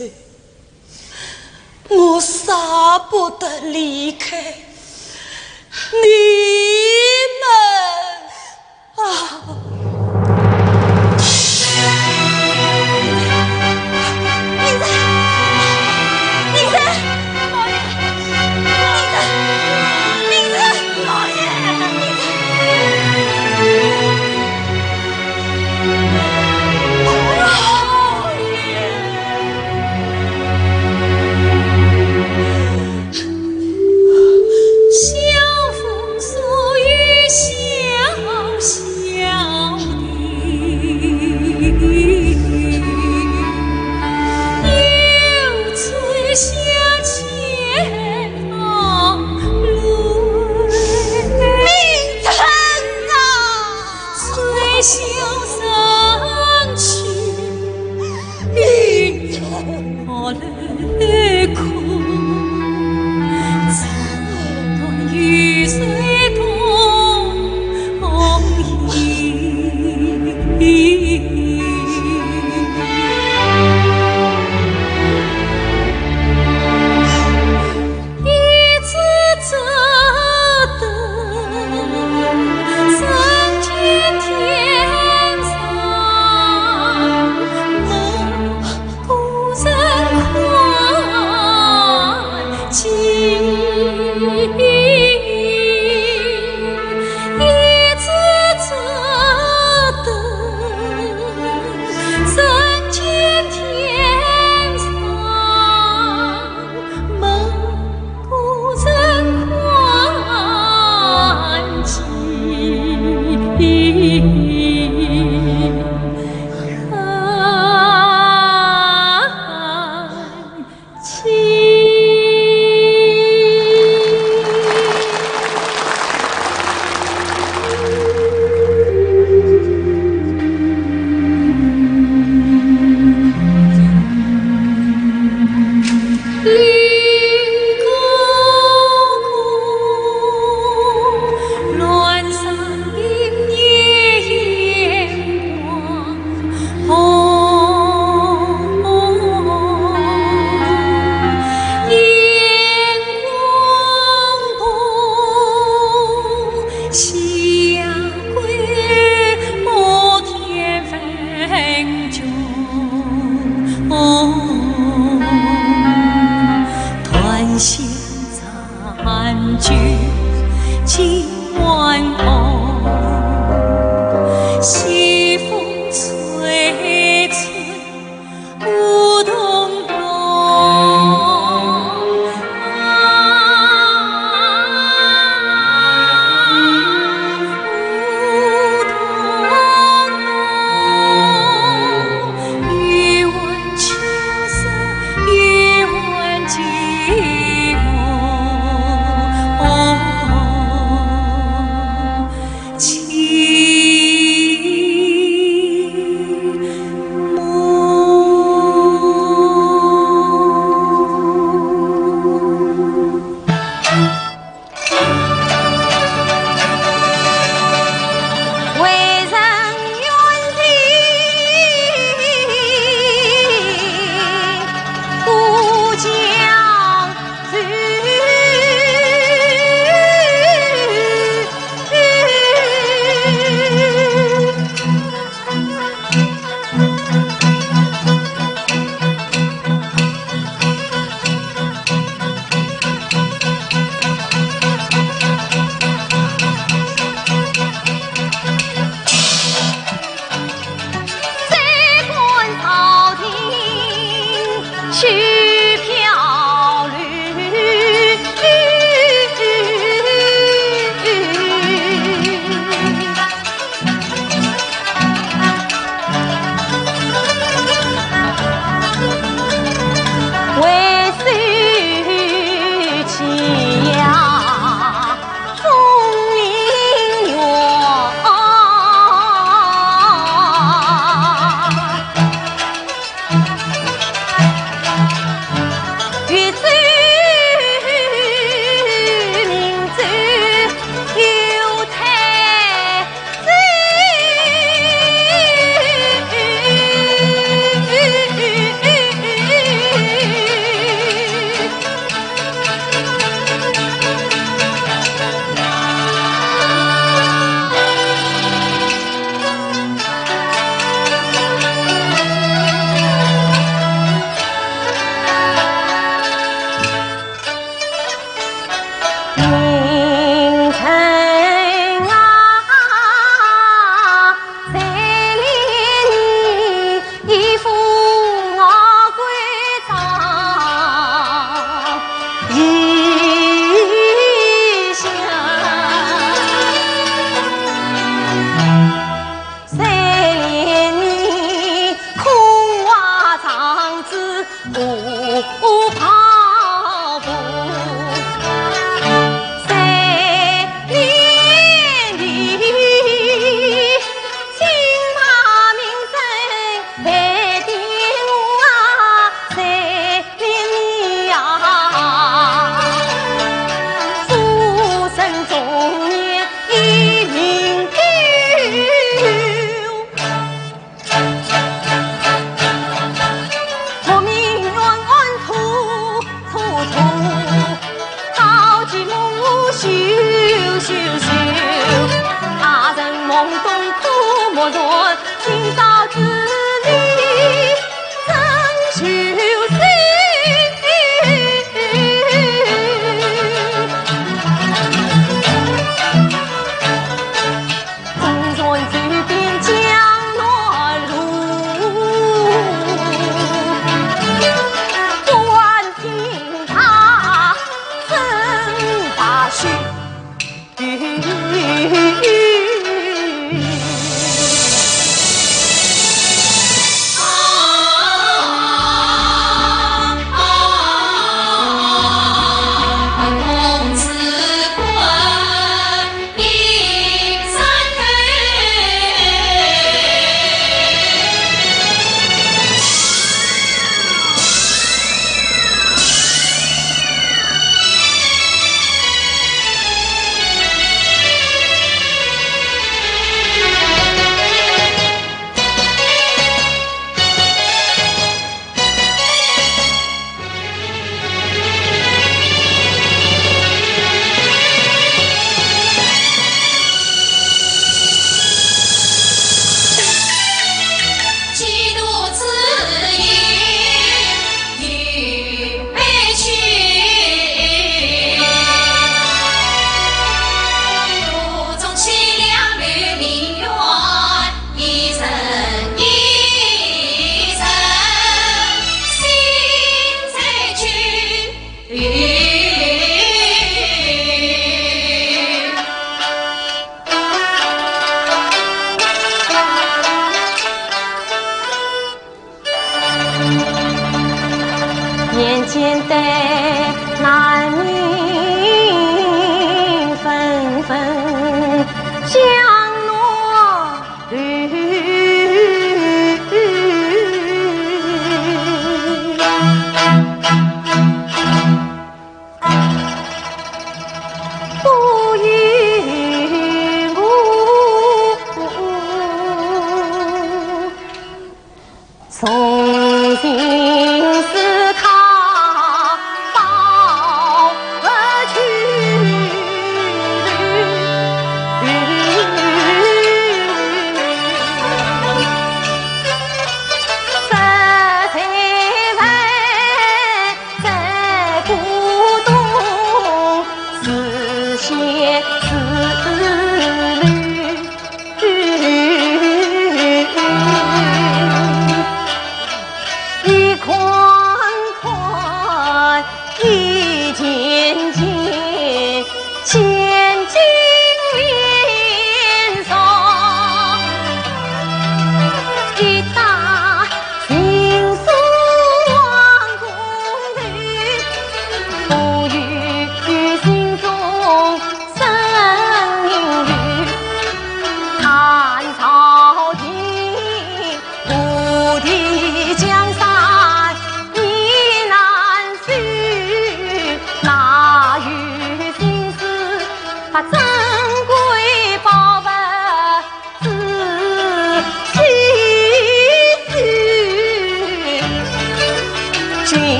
我舍不得离开你们啊！ 明珍啊！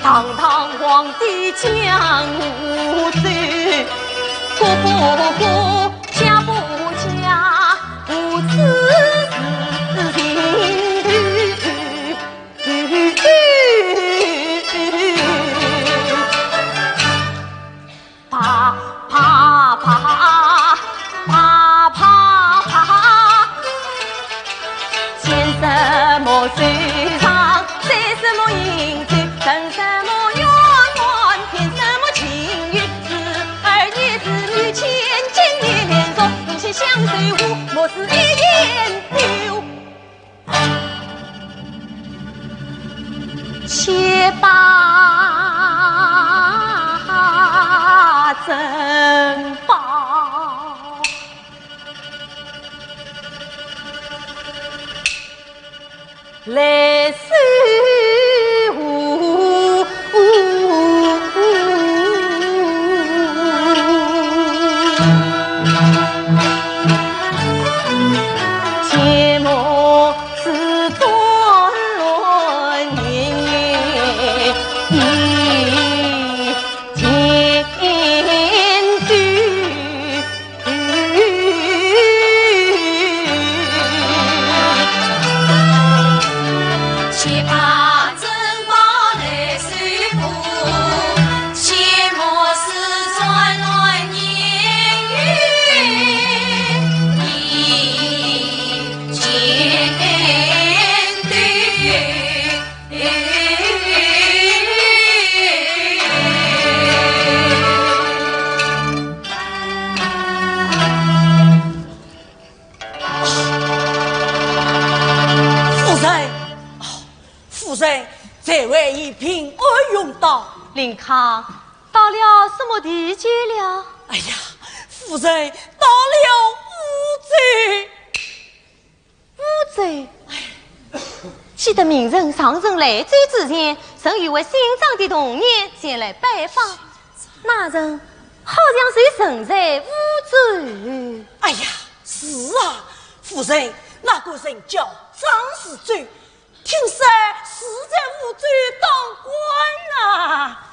堂堂皇帝江湖走，国不国，家不家，无知是心头。 啪啪啪，啪啪啪，见什么收场，醉什么饮酒，等什么圆满，骗什么情缘。时而言是女千金，一面说同心相守，我莫是一言丢。 且把珍宝来收乎。 切莫自作乱言，以前对。且把珍宝来收乎，切莫自作乱言，以前对。 夫人，哦，夫人，这回已平安用到。林康，到了什么地界了？哎呀，夫人，到了乌州。 乌州。记得明日上任莱州之前，曾有位姓张的童年前来拜访，那人好像就曾在乌州。哎呀，是啊，夫人，那个人叫张世周，听说是在乌州当官啊。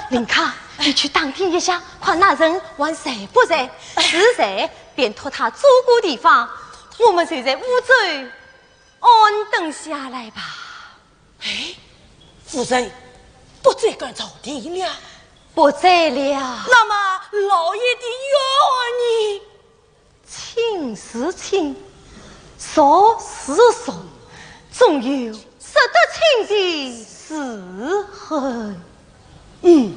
林康，你去打听一下，看那人还在不在，是在， 便托他做个地方，我们就在乌州安顿下来吧。哎，夫人，不再赶朝廷了？不再了。那么老爷的冤呢？亲是亲，仇是仇，总有说得清的时候。 嗯，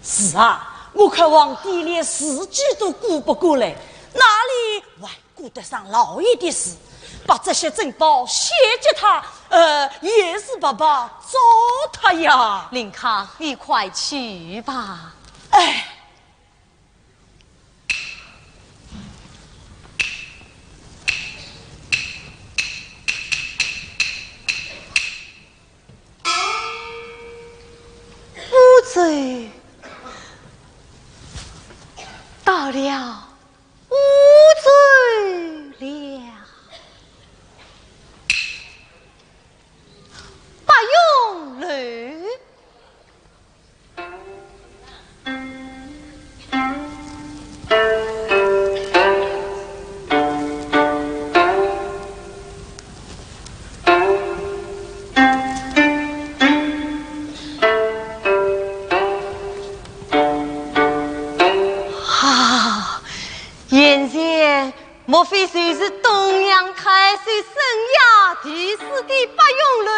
是啊，我看皇帝连自己都顾不过来，哪里还顾得上老爷的事？把这些珍宝献给他，呃，也是白白糟蹋呀。林康，你快去吧。哎。 乌州，到了乌州了。八永楼。 啊，眼前 莫非就是东阳太守沈雅题诗的八永楼？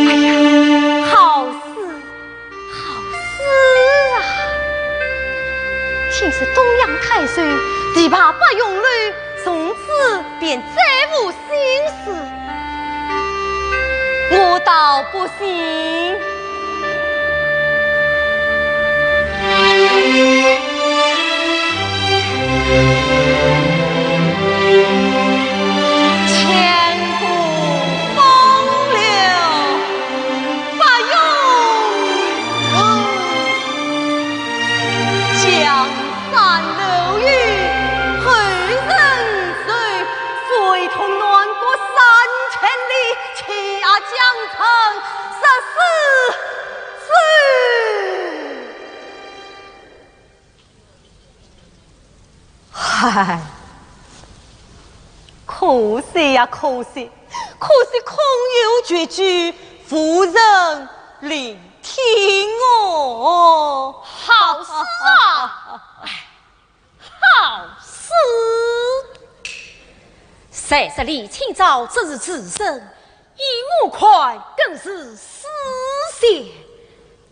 哎呀，好诗，好诗啊！听说东阳太守题罢八永楼，从此便再无 心事。我倒不信。千古风流不永流，江山流域后人谁？水通乱过三千里，气压江城十四州。唉，可惜呀，可惜，可惜空有绝句，无人聆听哦。好诗啊！唉，好诗！谁说李清照只是自称？依我看，更是诗仙。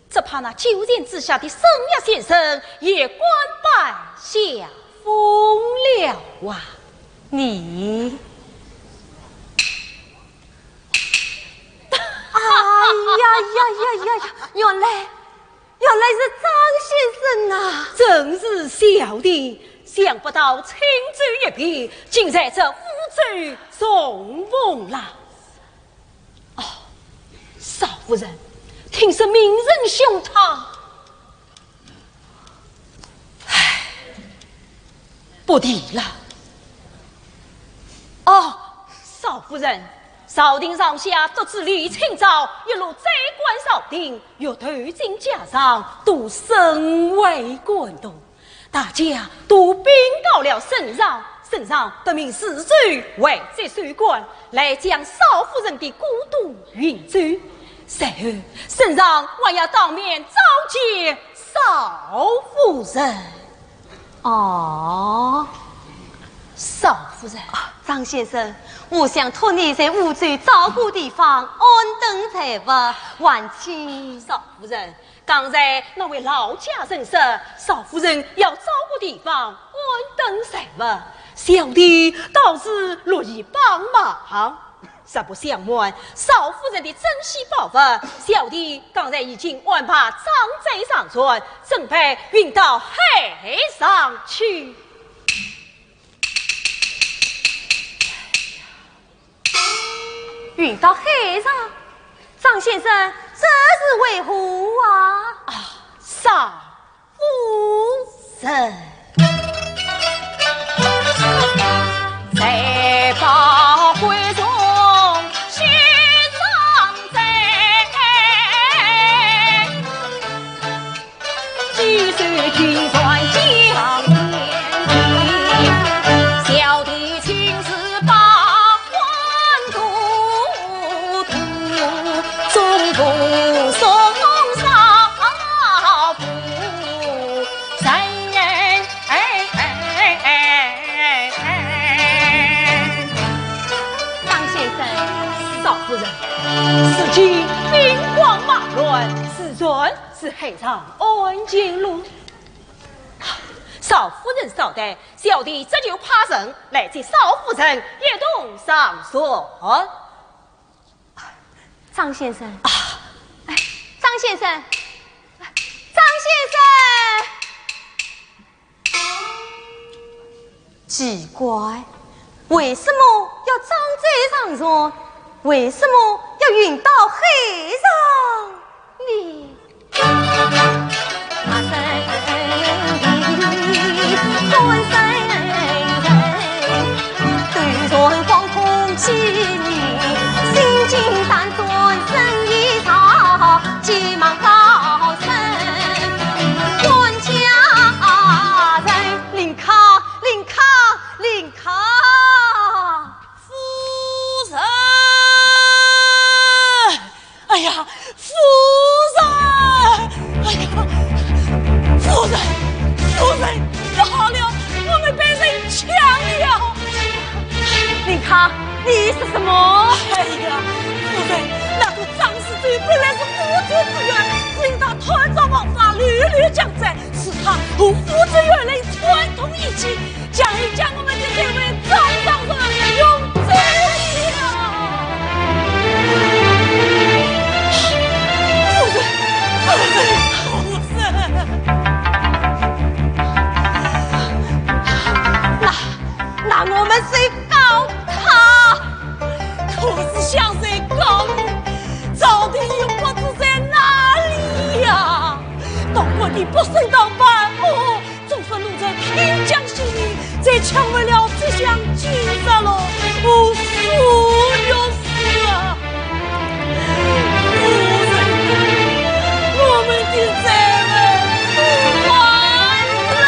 只怕那九泉之下的沈月先生也甘拜下风了啊！你……哎呀呀呀呀呀！原来，原来是张先生呐！正是小弟，想不到轻舟一别，竟在这乌州重逢了。哦，少夫人，听说名人兄他……唉，不提了。哦，少夫人，朝廷上下都知李清照一路追赶朝廷，欲投进夹上，都甚为感动。 大家都禀告了圣上，圣上得命赐奏，回奏首官，来将少夫人的孤独运走。随后，圣上还要当面召见少夫人。哦，少夫人。啊，张先生，我想托你在乌州找个地方安顿才吧，还请……少夫人， 刚才那位老家人说，少夫人要找个地方安顿才吧，小弟倒是乐意帮忙。实不相瞒，少夫人的珍稀宝物，小弟刚才已经安排装载上船，准备运到海上去。 运到海上，张先生，这是为何啊？啊，少夫人。在宝贵中雪上在， 张先生，少夫人，如今兵荒马乱，自然 是海上安全路。少夫人稍待，小弟这就派人来接少夫人一同上船。张先生。啊。哎，张先生。张先生。 奇怪，为什么要装载上船？为什么要运到海上呢？林康，林康，林康！夫人！哎呀，夫人！哎呀，夫人，夫人，不好了，我们被人抢了！林康，你说什么？哎呀，夫人，那个张世周本来是乌州知县，只因他贪赃枉法，屡屡强占， 使他和乌州县人串通一气，将一将我们的这位张大人弄走了。谁告他？可是向谁告呢？朝廷又不知在哪里呀？到官的不升当办哦，总算落在偏将心里，才抢回了这箱金沙了。哦，死又死啊！夫人，我们的债务不还了。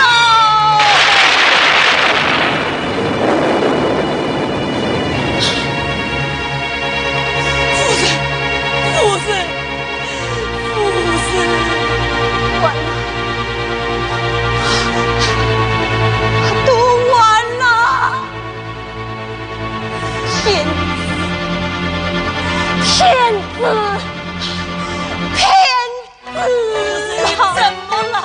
夫人，夫人，夫人。完了，都完了。骗子，骗子，骗子啊！怎么了？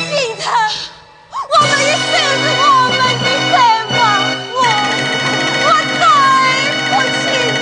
心疼， 我们也是我们的冤枉，我，我对不起你。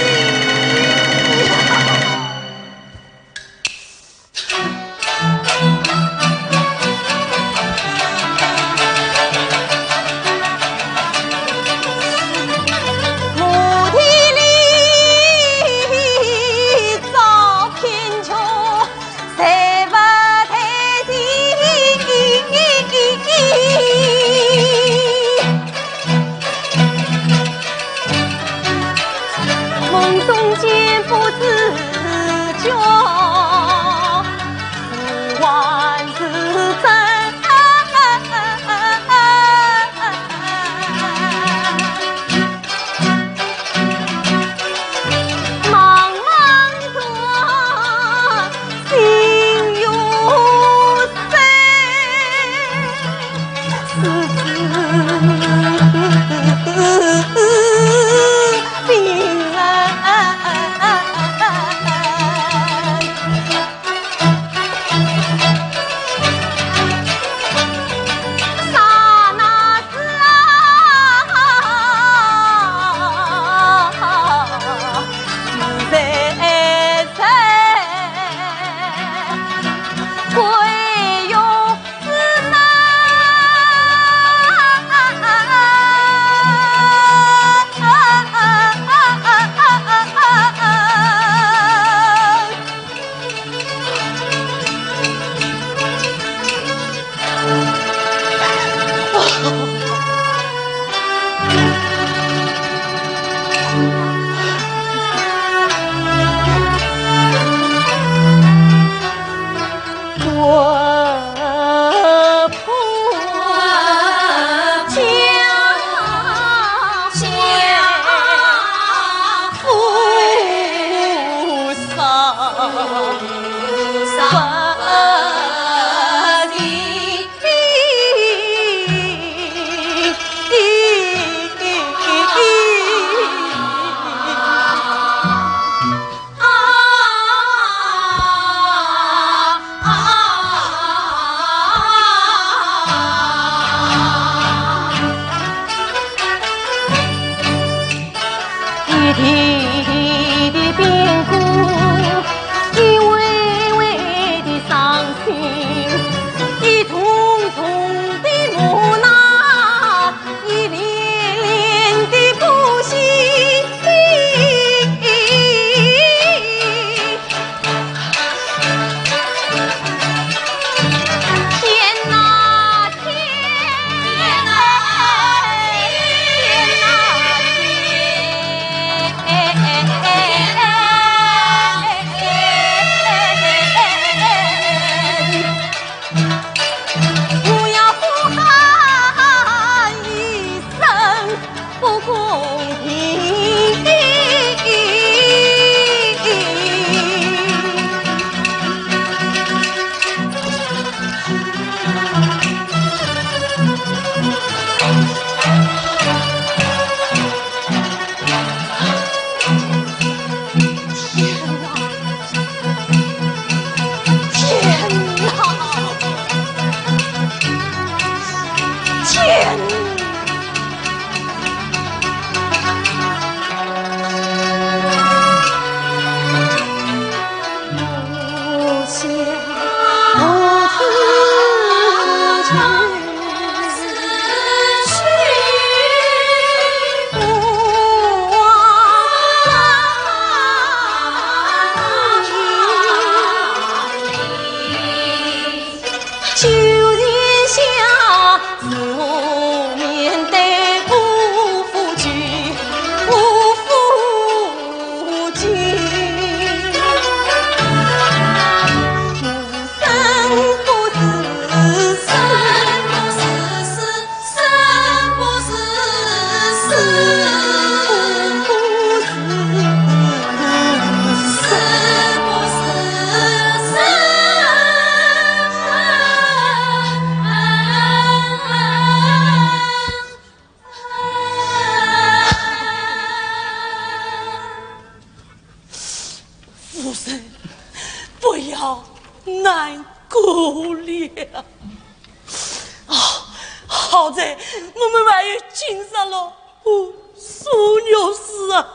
好在我们还有金山了，哦，苏玉氏啊。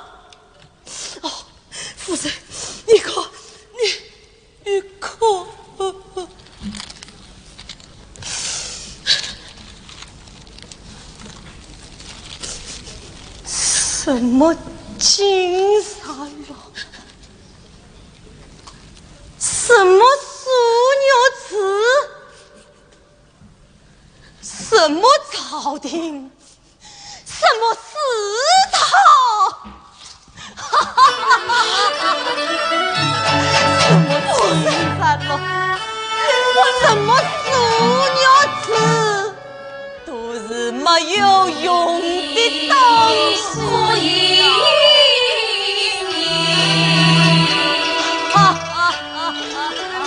哦，夫人，你看，你，你看。什么金山了？什么苏玉氏？ 什么朝廷？什么世道？什么金山了？什么苏玉氏？都是没有用的东西。哈哈哈哈哈！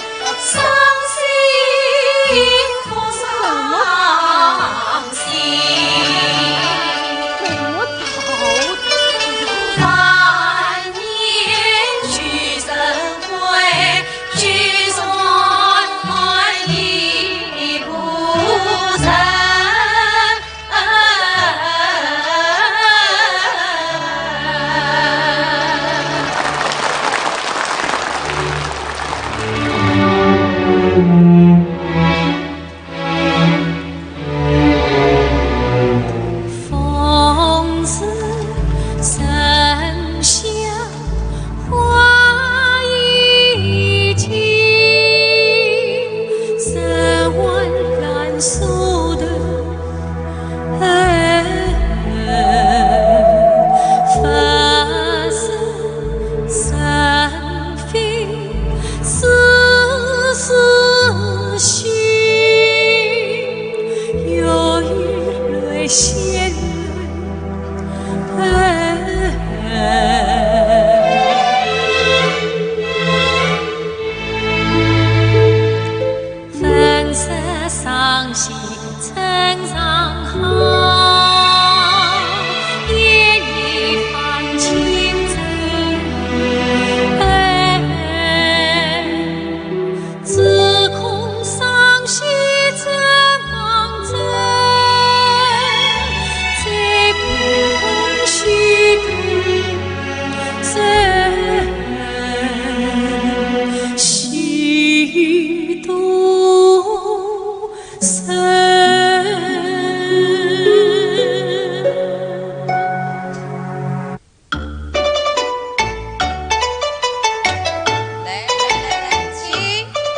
来来来来，请，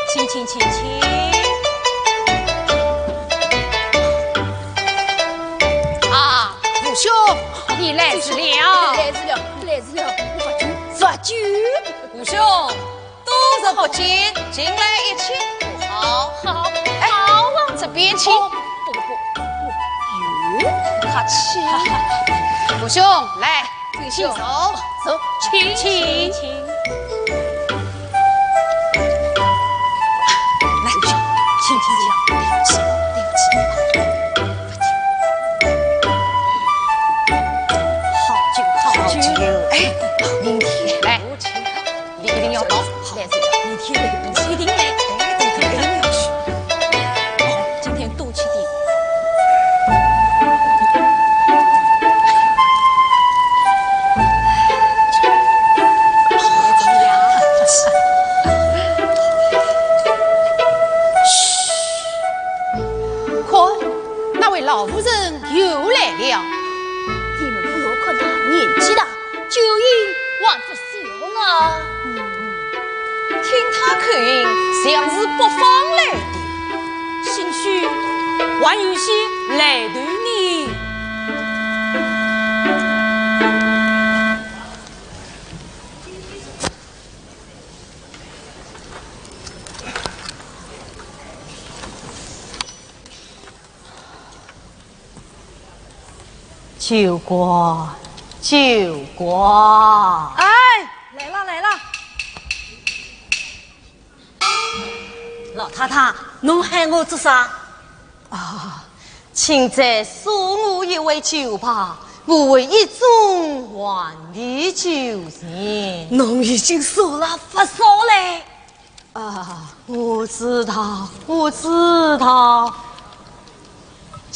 请请请请。啊，武兄，你来迟了。来迟了，来迟了，我不去，不去。武兄， 多日不见，近来一见，好。好，哎，好啊。这边请。哦，不不不，哟，客气。武兄，来，请坐。坐，请，请请。来，请，请请请。对不起，对不起。好酒，好酒。好酒。哎，明天。来，请。 你一定要到。来，明天一定来。哎，对对对，一定要去。哦，今天多吃点。怎么样？嘘，看，那位老夫人又来了。你们不要看她年纪大， 酒瘾还不消啊。嗯，听她口音像是北方来的，兴许还有些来头呢。 舅官，舅官。哎，来了，来了。老太太，侬喊我做啥？啊，请再送我一回酒吧，我为一盅还你酒钱。侬已经送了不少嘞。 啊，我知道，我知道。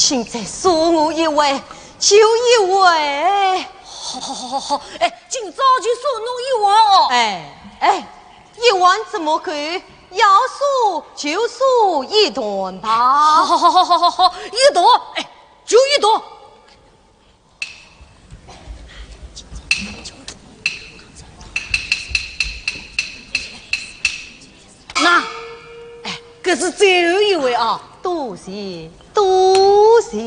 请再赦我一回，就一回。好，好，好，好，好，哎，今朝就赦侬一回哦。哎，哎，一回怎么够？要赦就赦一段吧。好，好，好，好，好，好，一段，哎，就一段。 那，哎，搿是最后一回啊。多谢，多谢。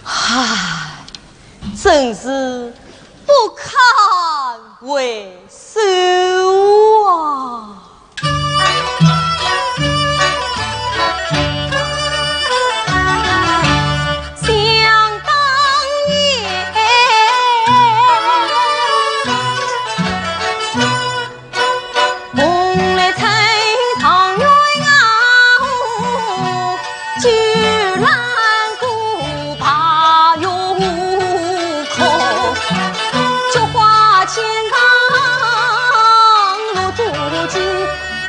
唉，真是不堪回首啊！想当年， 梦里春状元啊，酒郎顾怕荣枯，菊花千丈落珠玑，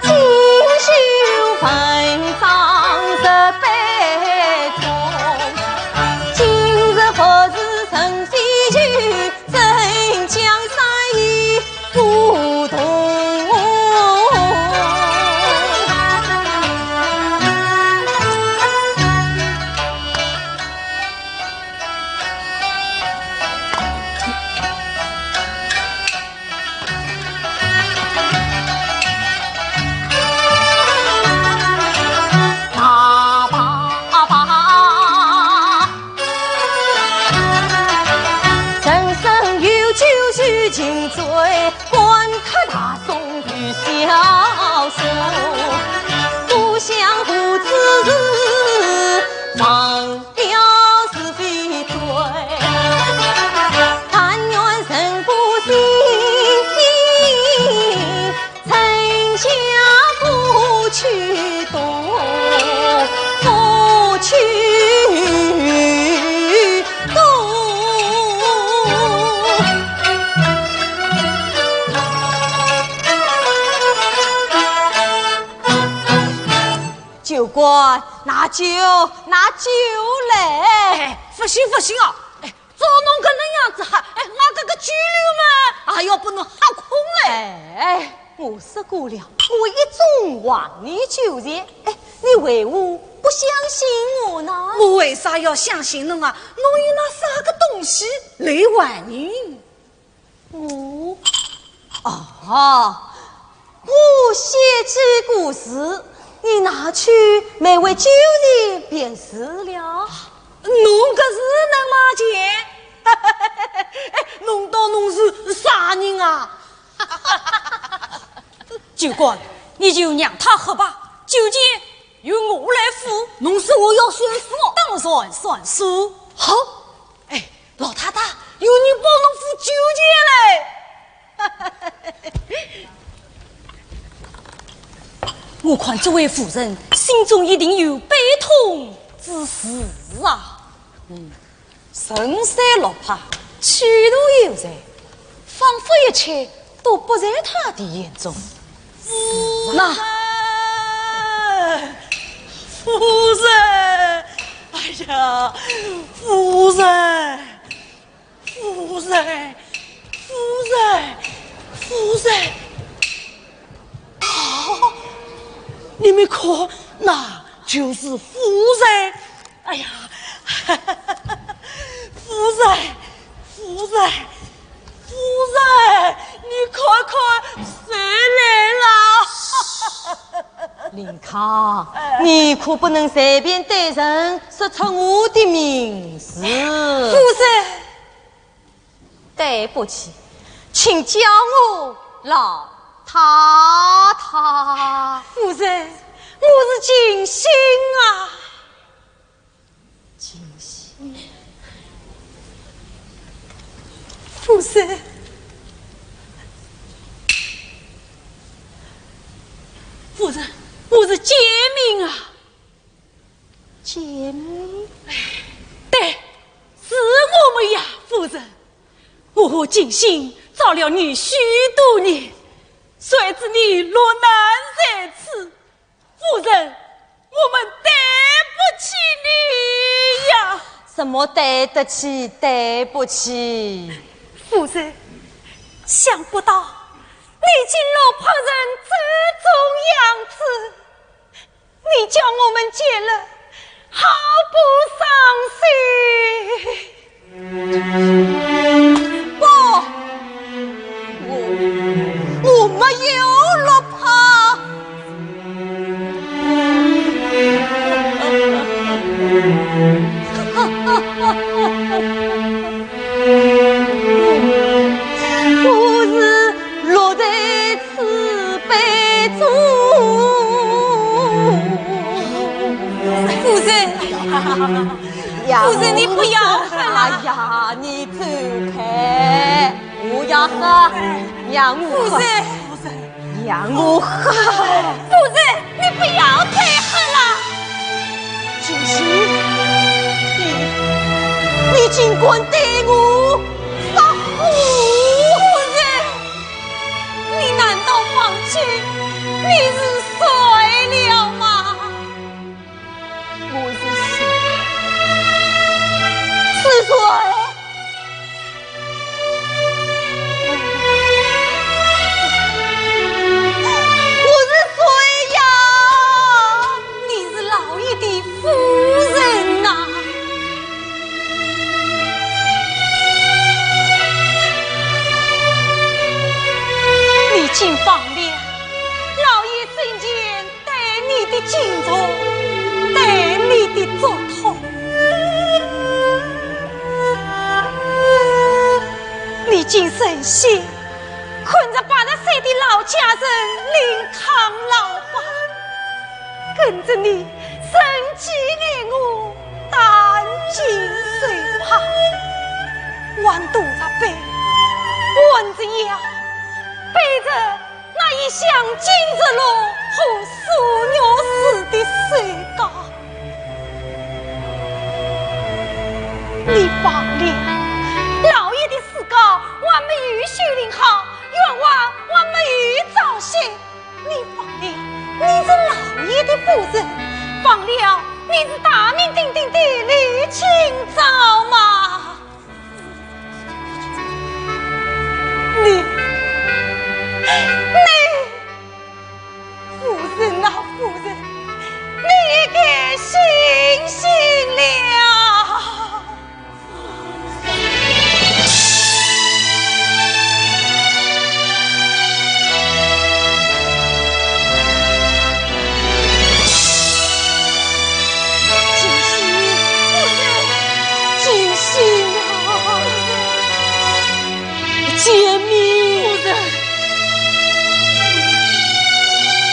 锦绣文章十八种。今日复是神仙酒， 镇江山也不同。爸爸爸，人生有酒须尽醉，灌脱大宋余潇洒。故乡何处是，忘了是非罪。但愿人不醒醒， 春夏不去冬，不去冬。酒官，拿酒，拿酒来。哎，勿行，勿行啊！哎， 照侬搿能样子哈，哎，俺搿个酒楼嘛，也要拨侬吓空嘞。哎，我说过了，我一种黄泥酒钱，哎，你为何不相信我呢？我为啥要相信侬啊？侬有拿啥个东西来还人？我，啊， 我写起古诗，你拿去卖为酒钱便是了。侬搿是能卖钱？哎，侬当侬是啥人啊？酒官，你就让他喝吧，酒钱由我来付。侬说我要算数？当然算数。好，哎，老太太，有人帮侬付酒钱嘞。 我看这位夫人心中一定有悲痛之事啊。嗯，人虽落魄，气度有才，仿佛一切都不在她的眼中。是啊。那，夫人，哎呀，夫人， 夫人，夫人，夫人。啊，你们看，那就是夫人。哎呀，夫人，夫人，夫人，你看看谁来了？林康，你可不能随便对人说出我的名字。夫人，对不起，请叫我老太太。夫人，我是静心啊。静心。夫人，夫人，我是简明啊。简明？对，是我们呀，夫人。我和静心找了你许多年，谁知你落难在此。 夫人，我们对不起你呀。什么对得起，对不起？夫人，想不到你竟落魄成这种样子，你叫我们见了好不伤心。 不，我，我没有落魄。我是落在 慈悲中。夫人，呀，夫人，你不要喝了。哎呀，你走开，我要喝，让我喝，夫人，让我喝。夫人，你不要再喝了。静心，你，你竟敢对我发火！夫人， 你难道忘记你是谁了吗？我是谁？是谁？我是谁呀？你是老爷的夫人呐。 你竟忘了老爷生前对你的敬重，对你的嘱托。你竟忍心看着八十岁的老家人林康老伯 跟着你身寄连我担惊受怕，还驮着悲，弯着腰，背着那一箱金子箩和素玉树的手镐。你忘了，老爷的尸镐还没有修理好，冤枉还没有昭雪。 你忘了，你是老爷的夫人，忘了你是大名鼎鼎的李清照吗？你，你，夫人啊，夫人，你也该醒醒了。 静心啊，静心啊。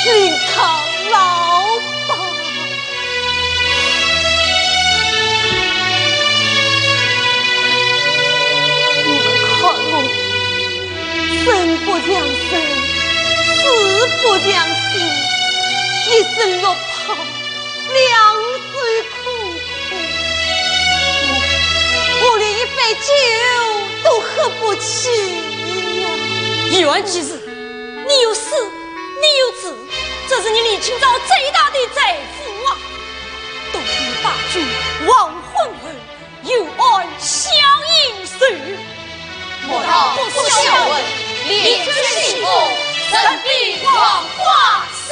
林康老伯。 你们看我，生不像人，死不像死，一身落魄，两手空空。我，我连一杯酒都喝不起呀。 你有死，你有子，这是你李清照最大的财富啊！都是你把酒黄昏后，有安享宴时。莫道不孝问，连尊侍奉，人比黄花瘦。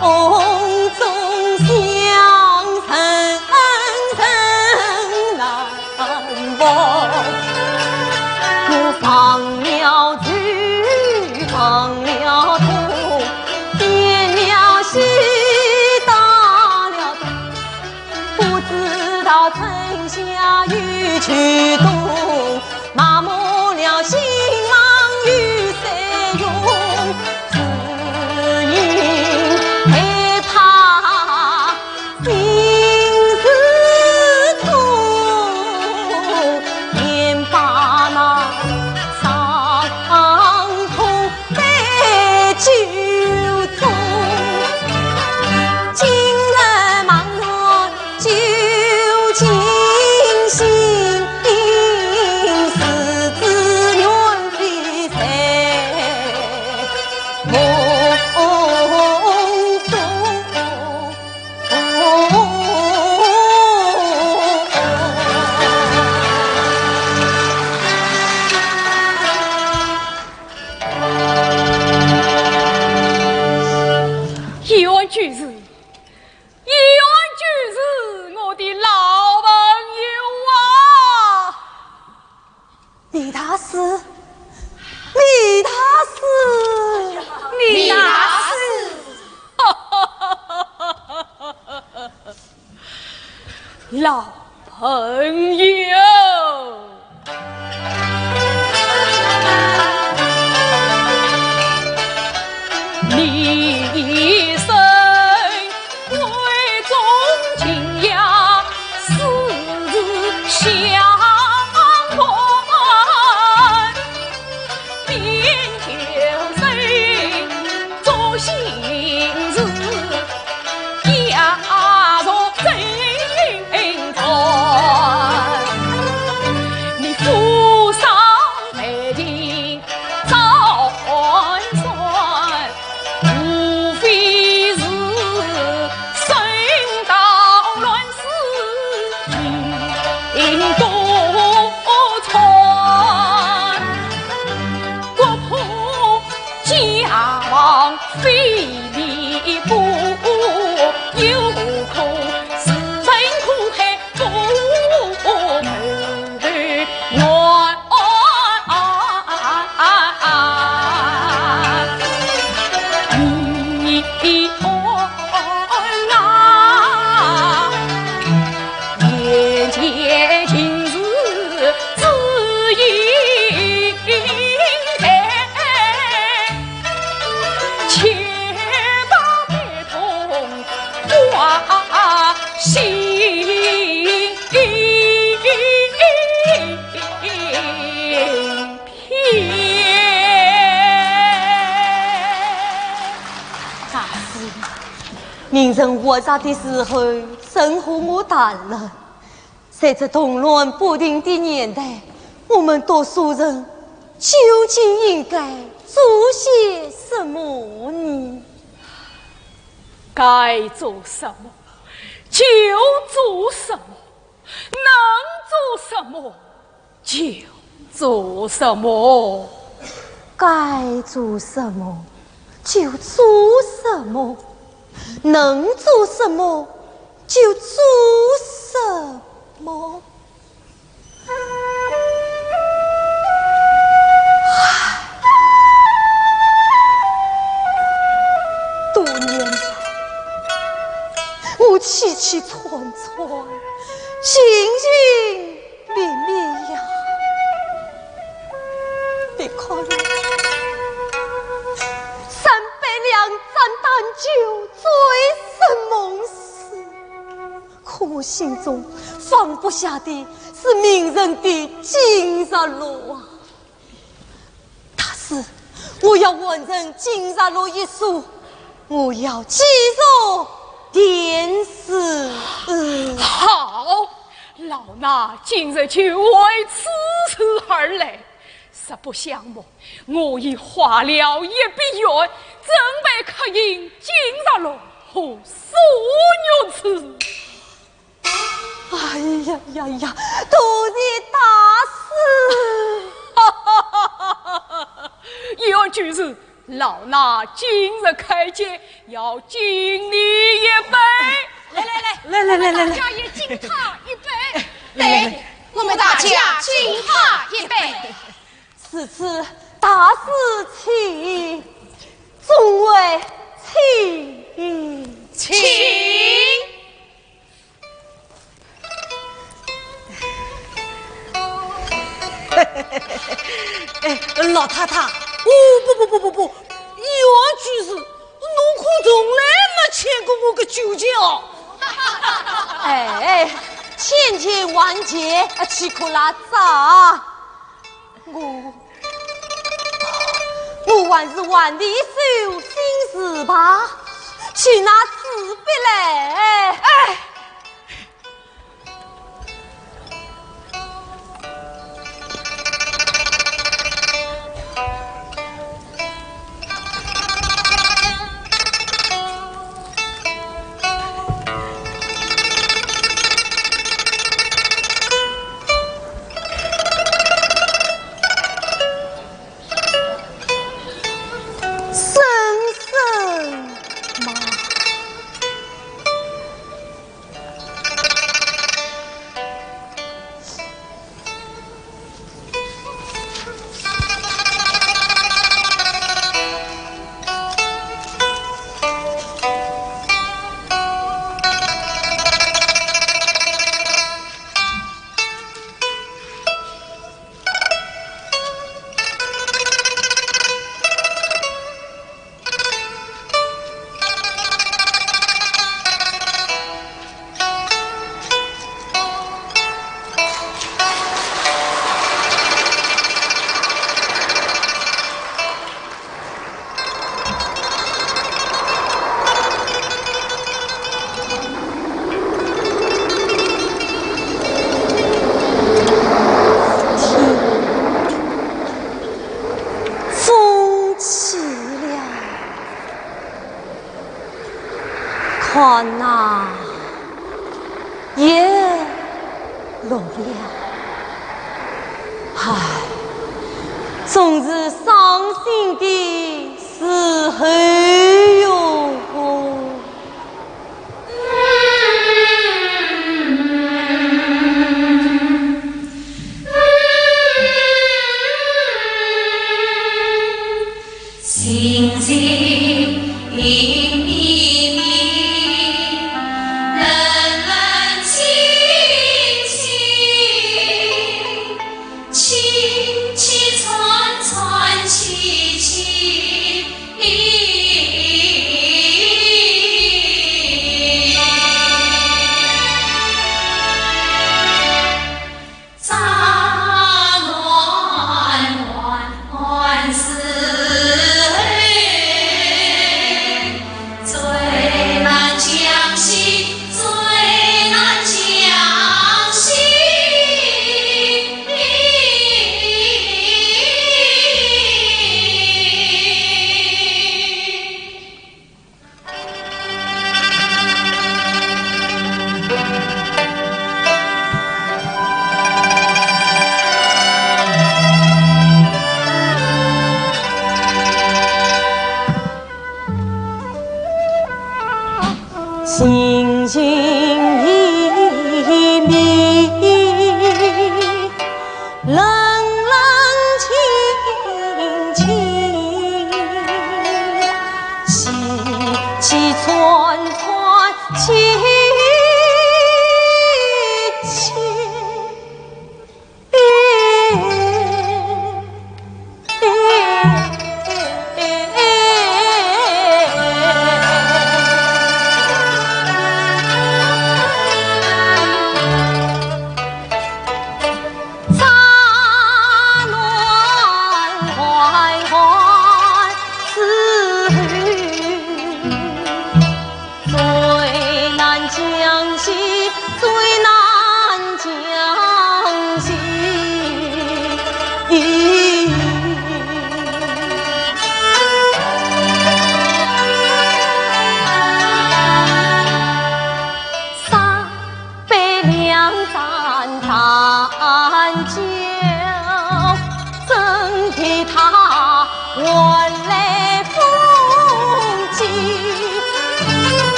梦中想人人难忘，我忘了愁，忘了痛，点了喜，打了盹，不知道春夏与秋冬，麻木了心忙与谁用，只因害怕心事重，便把那伤痛 杯酒中，今日茫然酒尽醒，是知缘非在梦中。 一言既是，一言既是，我的老朋友啊！李大师，李大师，李大师。 老朋友，你身贵重情呀，世事相关。 便就是做心事，家中真传。你扶桑拜亭照算算， 无非是世道乱世情多舛，国破家亡非礼不，又可是人苦海 不投缘。你安啊？眼前尽是知音在，且把悲痛 挂心田。大师，明人活着的时候，曾和我谈论，在这动乱不定的年代，我们读书人究竟应该做些什么呢？ 该做什么就做什么，能做什么就做什么。该做什么就做什么，能做什么就做什么。 多年来，我凄凄惨惨，情情绵绵呀。你看，三杯两盏淡酒，醉生梦死。 可我心中放不下的是明人的金日罗啊！大师，我要还人金日罗一书，我要寄入殿试。好，老衲今日就为此事而来。 实不相瞒，我已画了一笔圆，准备刻印金日罗和苏玉池。哎呀呀呀，多谢大师！一案俱是，老衲今日开解，要敬你一杯。来来来，来来来来来，我们大家也敬他一杯。来来来，对，我们大家敬他一杯。如此大事起，众位请。请。 哎，老太太，哦，不不不不不，一案俱是，侬可从来没牵过我个酒劲哦。哎，千千万万，啊，岂可拉杂啊？我，我还是还你一首新词吧，取那纸笔来。哎， 声声慢。 风起了，看呐， 也落了。唉，总是伤心的时候哟。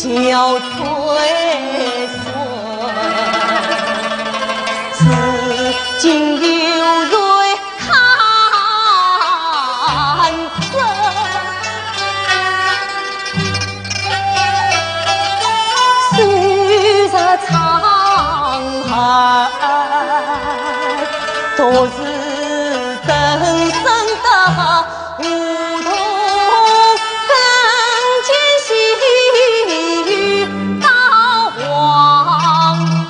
小吹雪，此景犹在看着，昔日沧海，昨日登生的 梧桐更兼细雨到黄昏。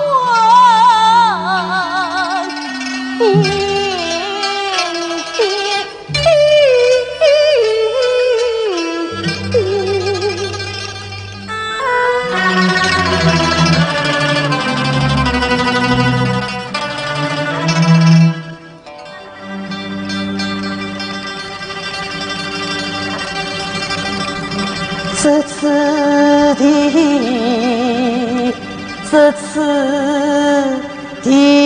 这次的，这次的。